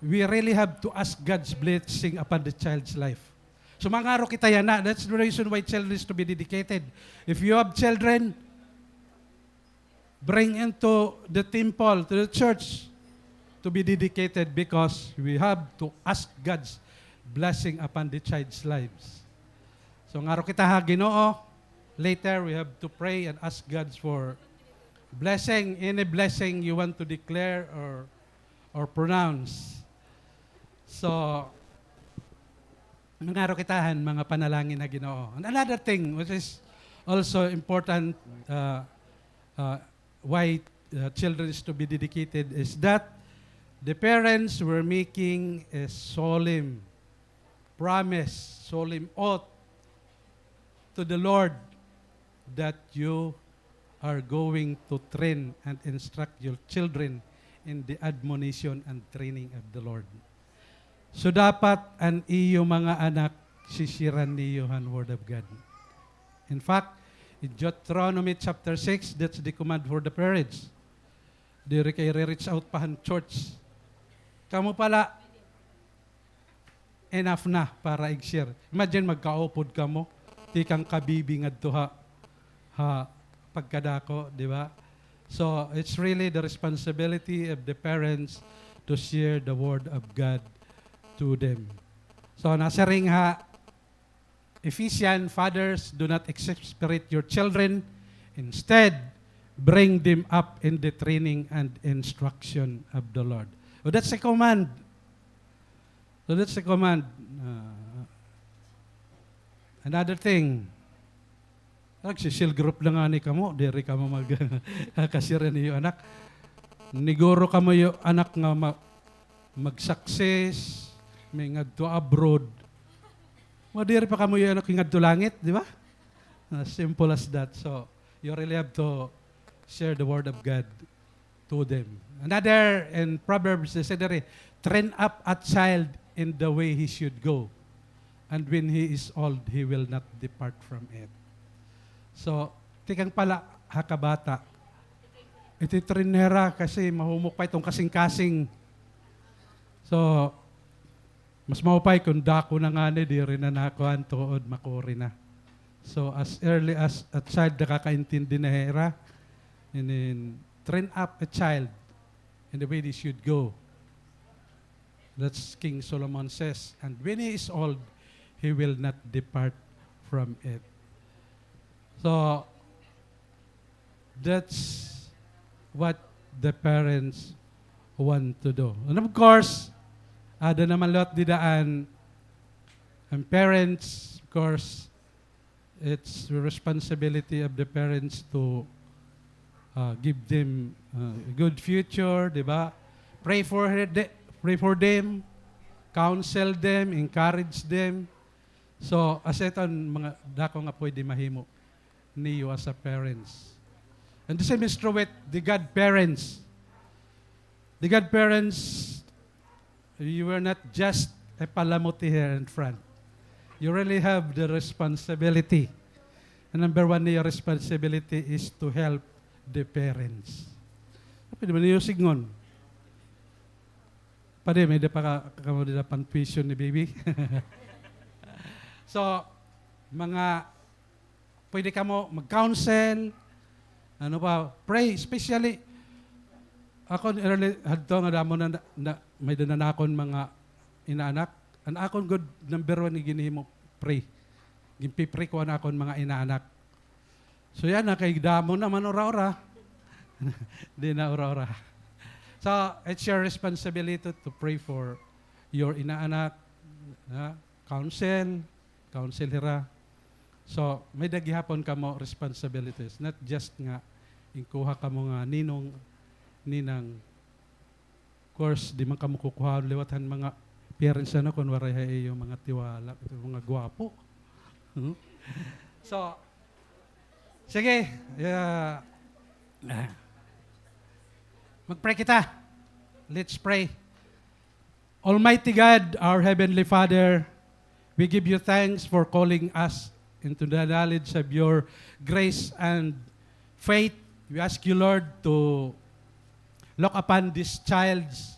we really have to ask God's blessing upon the child's life. So, mangaro kita yana. That's the reason why children is to be dedicated. If you have children, bring into the temple, to the church, to be dedicated, because we have to ask God's blessing upon the child's lives. So, ngaro kita ha Ginoo, later we have to pray and ask God for blessing, any blessing you want to declare or, or pronounce. So, mangaro kita han mga panalangin ha Ginoo. And another thing which is also important, uh, uh, why, uh, children is to be dedicated is that the parents were making a solemn promise, solemn oath to the Lord that you are going to train and instruct your children in the admonition and training of the Lord. So, dapat an iyo mga anak, sisiran niyo han Word of God. In fact, in Deuteronomy chapter six, that's the command for the parents. Diri kay re-reach out pa han church. Kamo pa la, enough na para ig-share. Imagine, magkaupod kamo, tikang kabibi ngadto ha, ha pagkadako, di ba? So, it's really the responsibility of the parents to share the word of God to them. So, nasiring ha Ephesians, "Fathers, do not exasperate your children. Instead, bring them up in the training and instruction of the Lord." Oh, that's a command. So that's a command. Ah, another thing, nagsi-cell group la ngani kamo, diri kamo mag-, kasiran iyo anak. Niguro kamo iyo anak nga ma-, mag-success, may ngadto abroad. Madiri pa kamo iyo anak ngadto langit, di ba? As simple as that. So, you really have to share the word of God to them. Another in Proverbs, they said diri, "Train up a child in the way he should go, and when he is old, he will not depart from it." So, tikang pa la ha kabata, iti-train hira kasi mahumok pa iton kasingkasing. So, mas maupay kon dako na ngani, diri na nakuan, tuod makuri na. So, as early as a child, nakakaintindi na hira. And then, train up a child in the way they should go. That's King Solomon says, "And when he is old, he will not depart from it." So, that's what the parents want to do. And of course, ada naman liwat dida an, an parents, of course, it's the responsibility of the parents to, uh, give them, uh, a good future, di ba? Pray for her, de-, pray for them, counsel them, encourage them. So, asya iton mga dako nga pwede mahimo niyo as a parents. And the same is true with the godparents. The godparents, you were not just a palamuti here in front. You really have the responsibility. And number one niyo responsibility is to help the parents. Pwede ba niyo sidngon? Pwede, may-ada pa ka, kamo dida pang-tuition ni baby. So, mga, pwede kamo mag-counsel, ano pa, pray, especially, akon early, hadto nga damo na, na, may-ada na akon mga inaanak, an akon gud number one nga ginhimo, pray. Ginpi-pray ko an akon mga inaanak. So yana, kay damo na man ura-ura. Di na ura-ura. So, it's your responsibility to pray for your inaanak, ha? Counsel, counsel hira. So, may-ada gihapon kamo responsibilities, not just nga Kuha kamo nga ninong, ninang. Of course, di man kamo kukuhaon liwat han mga parents, ano, kon waray ha iyo mga tiwala, mga gwapo. Hmm? So, sige, ah, mag-pray kita. Let's pray. Almighty God, our Heavenly Father, we give you thanks for calling us into the knowledge of your grace and faith. We ask you, Lord, to look upon this child's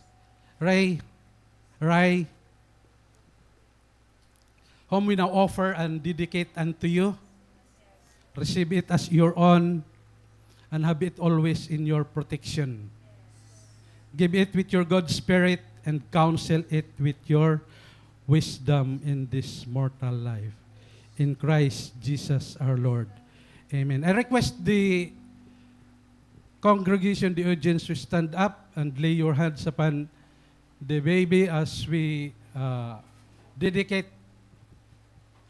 Ray, Ray, whom we now offer and dedicate unto you. Receive it as your own and have it always in your protection. Give it with your good spirit and counsel it with your wisdom in this mortal life. In Christ Jesus our Lord. Amen. I request the congregation, the audience, to stand up and lay your hands upon the baby as we, uh, dedicate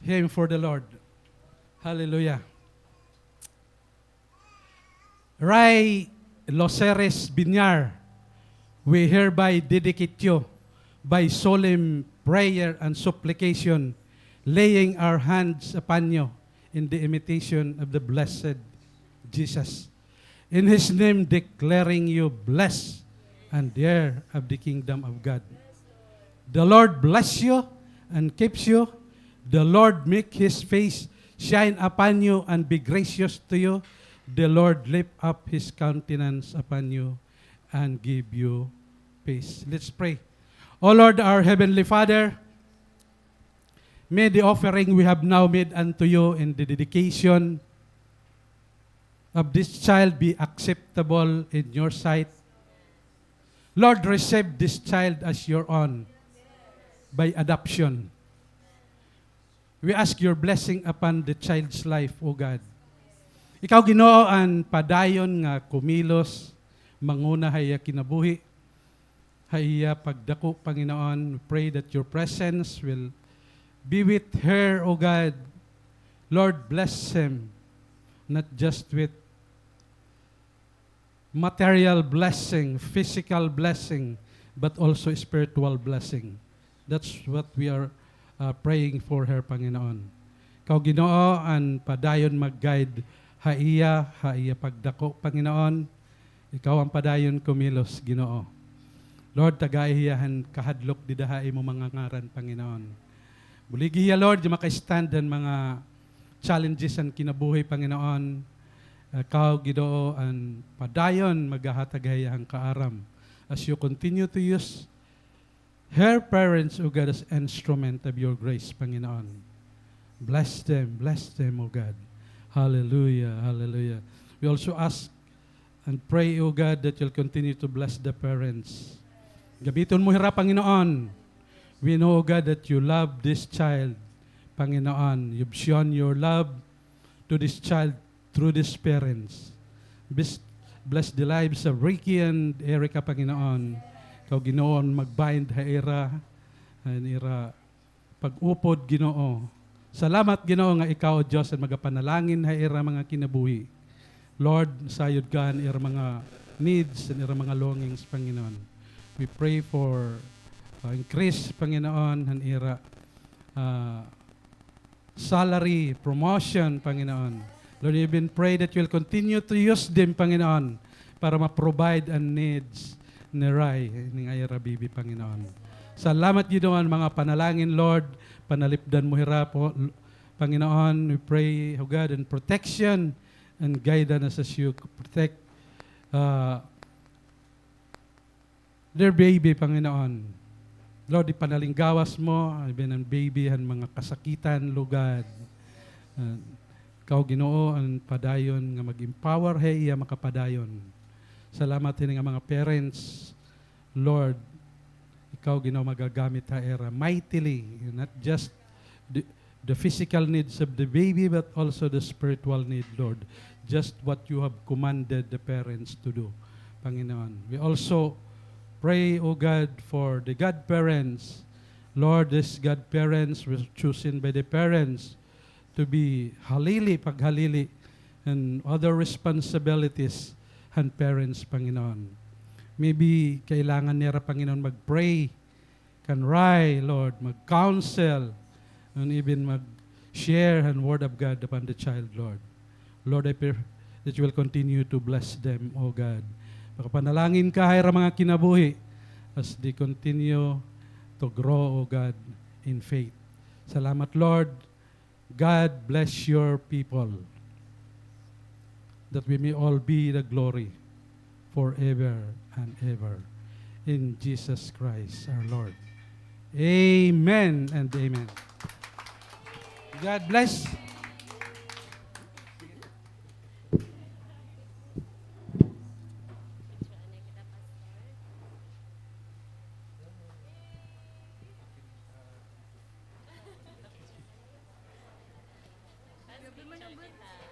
him for the Lord. Hallelujah. Ray Loceres Binyar, we hereby dedicate you by solemn prayer and supplication, laying our hands upon you in the imitation of the blessed Jesus. In his name declaring you blessed and heir of the kingdom of God. The Lord bless you and keeps you. The Lord make his face shine upon you and be gracious to you. The Lord lift up his countenance upon you and give you peace. Let's pray. O Lord, our Heavenly Father, may the offering we have now made unto you in the dedication of this child be acceptable in your sight. Lord, receive this child as your own by adoption. We ask your blessing upon the child's life, O God. Ikaw, Ginoo, an padayon nga kumilos, manguna ha iya kinabuhi, ha iya pagdako, Panginoon. We pray that your presence will be with her, O God. Lord, bless him, not just with material blessing, physical blessing, but also spiritual blessing. That's what we are, uh, praying for her, Panginoon. Ikaw, Ginoo, an padayon mag-guide ha iya, ha iya pagdako, Panginoon. Ikaw an padayon kumilos, Ginoo. Lord, tagai hiya han kahadlok dida ha imo mga ngaran, Panginoon. Buligi hiya, Lord, nga maka-stand han mga challenges han kinabuhi, Panginoon. Ikaw, Ginoo, an padayon maghahatag ha iya han kaaram. As you continue to use her parents, O God, as instrument of your grace, Panginoon. Bless them, bless them, O God. Hallelujah, hallelujah. We also ask and pray, O God, that you'll continue to bless the parents. Gamiton mo hira, Panginoon. We know, O God, that you love this child, Panginoon. You've shown your love to this child through these parents. Bis-, bless the lives of Ricky and Erica, Panginoon. Ikaw, Ginoo, an mag-bind ha ira, an ira pag-upod, Ginoo. Salamat, Ginoo, nga ikaw, O Diyos, an magapanalangin ha ira mga kinabuhi. Lord, sayod ka an ira mga needs, an ira mga longings, Panginoon. We pray for, uh, increase, Panginoon, han ira, uh, salary, promotion, Panginoon. Lord, we even pray that you will continue to use them, Panginoon, para ma-provide an needs ni Ray, ning ira baby, Panginoon. Salamat, Ginoo, an mga panalangin, Lord. Panalipdan mo hira po, Panginoon. We pray, O God, in protection and guidance as you protect, uh, their baby, Panginoon. Lord, ipanalinggawas mo, even an baby, han mga kasakitan, lugad. Uh, ikaw, Ginoo, an padayon nga mag-empower ha iya makapadayon. Salamat hini nga mga parents, Lord, ikaw, Ginoo, magagamit ha ira mightily, not just the, the physical needs of the baby, but also the spiritual need, Lord. Just what you have commanded the parents to do, Panginoon. We also pray, O God, for the godparents. Lord, these godparents were chosen by the parents to be halili, paghalili, and other responsibilities. han parents, Panginoon. Maybe kailangan nira, Panginoon, mag-pray, can write, Lord, mag-counsel, and even mag-share han word of God upon the child, Lord. Lord, I pray that you will continue to bless them, O God. Makapanalangin ka ha ira mga kinabuhi as they continue to grow, O God, in faith. Salamat, Lord. God bless your people, that we may all be the glory forever and ever. In Jesus Christ our Lord. Amen and amen. God bless. Grabe man ang bata.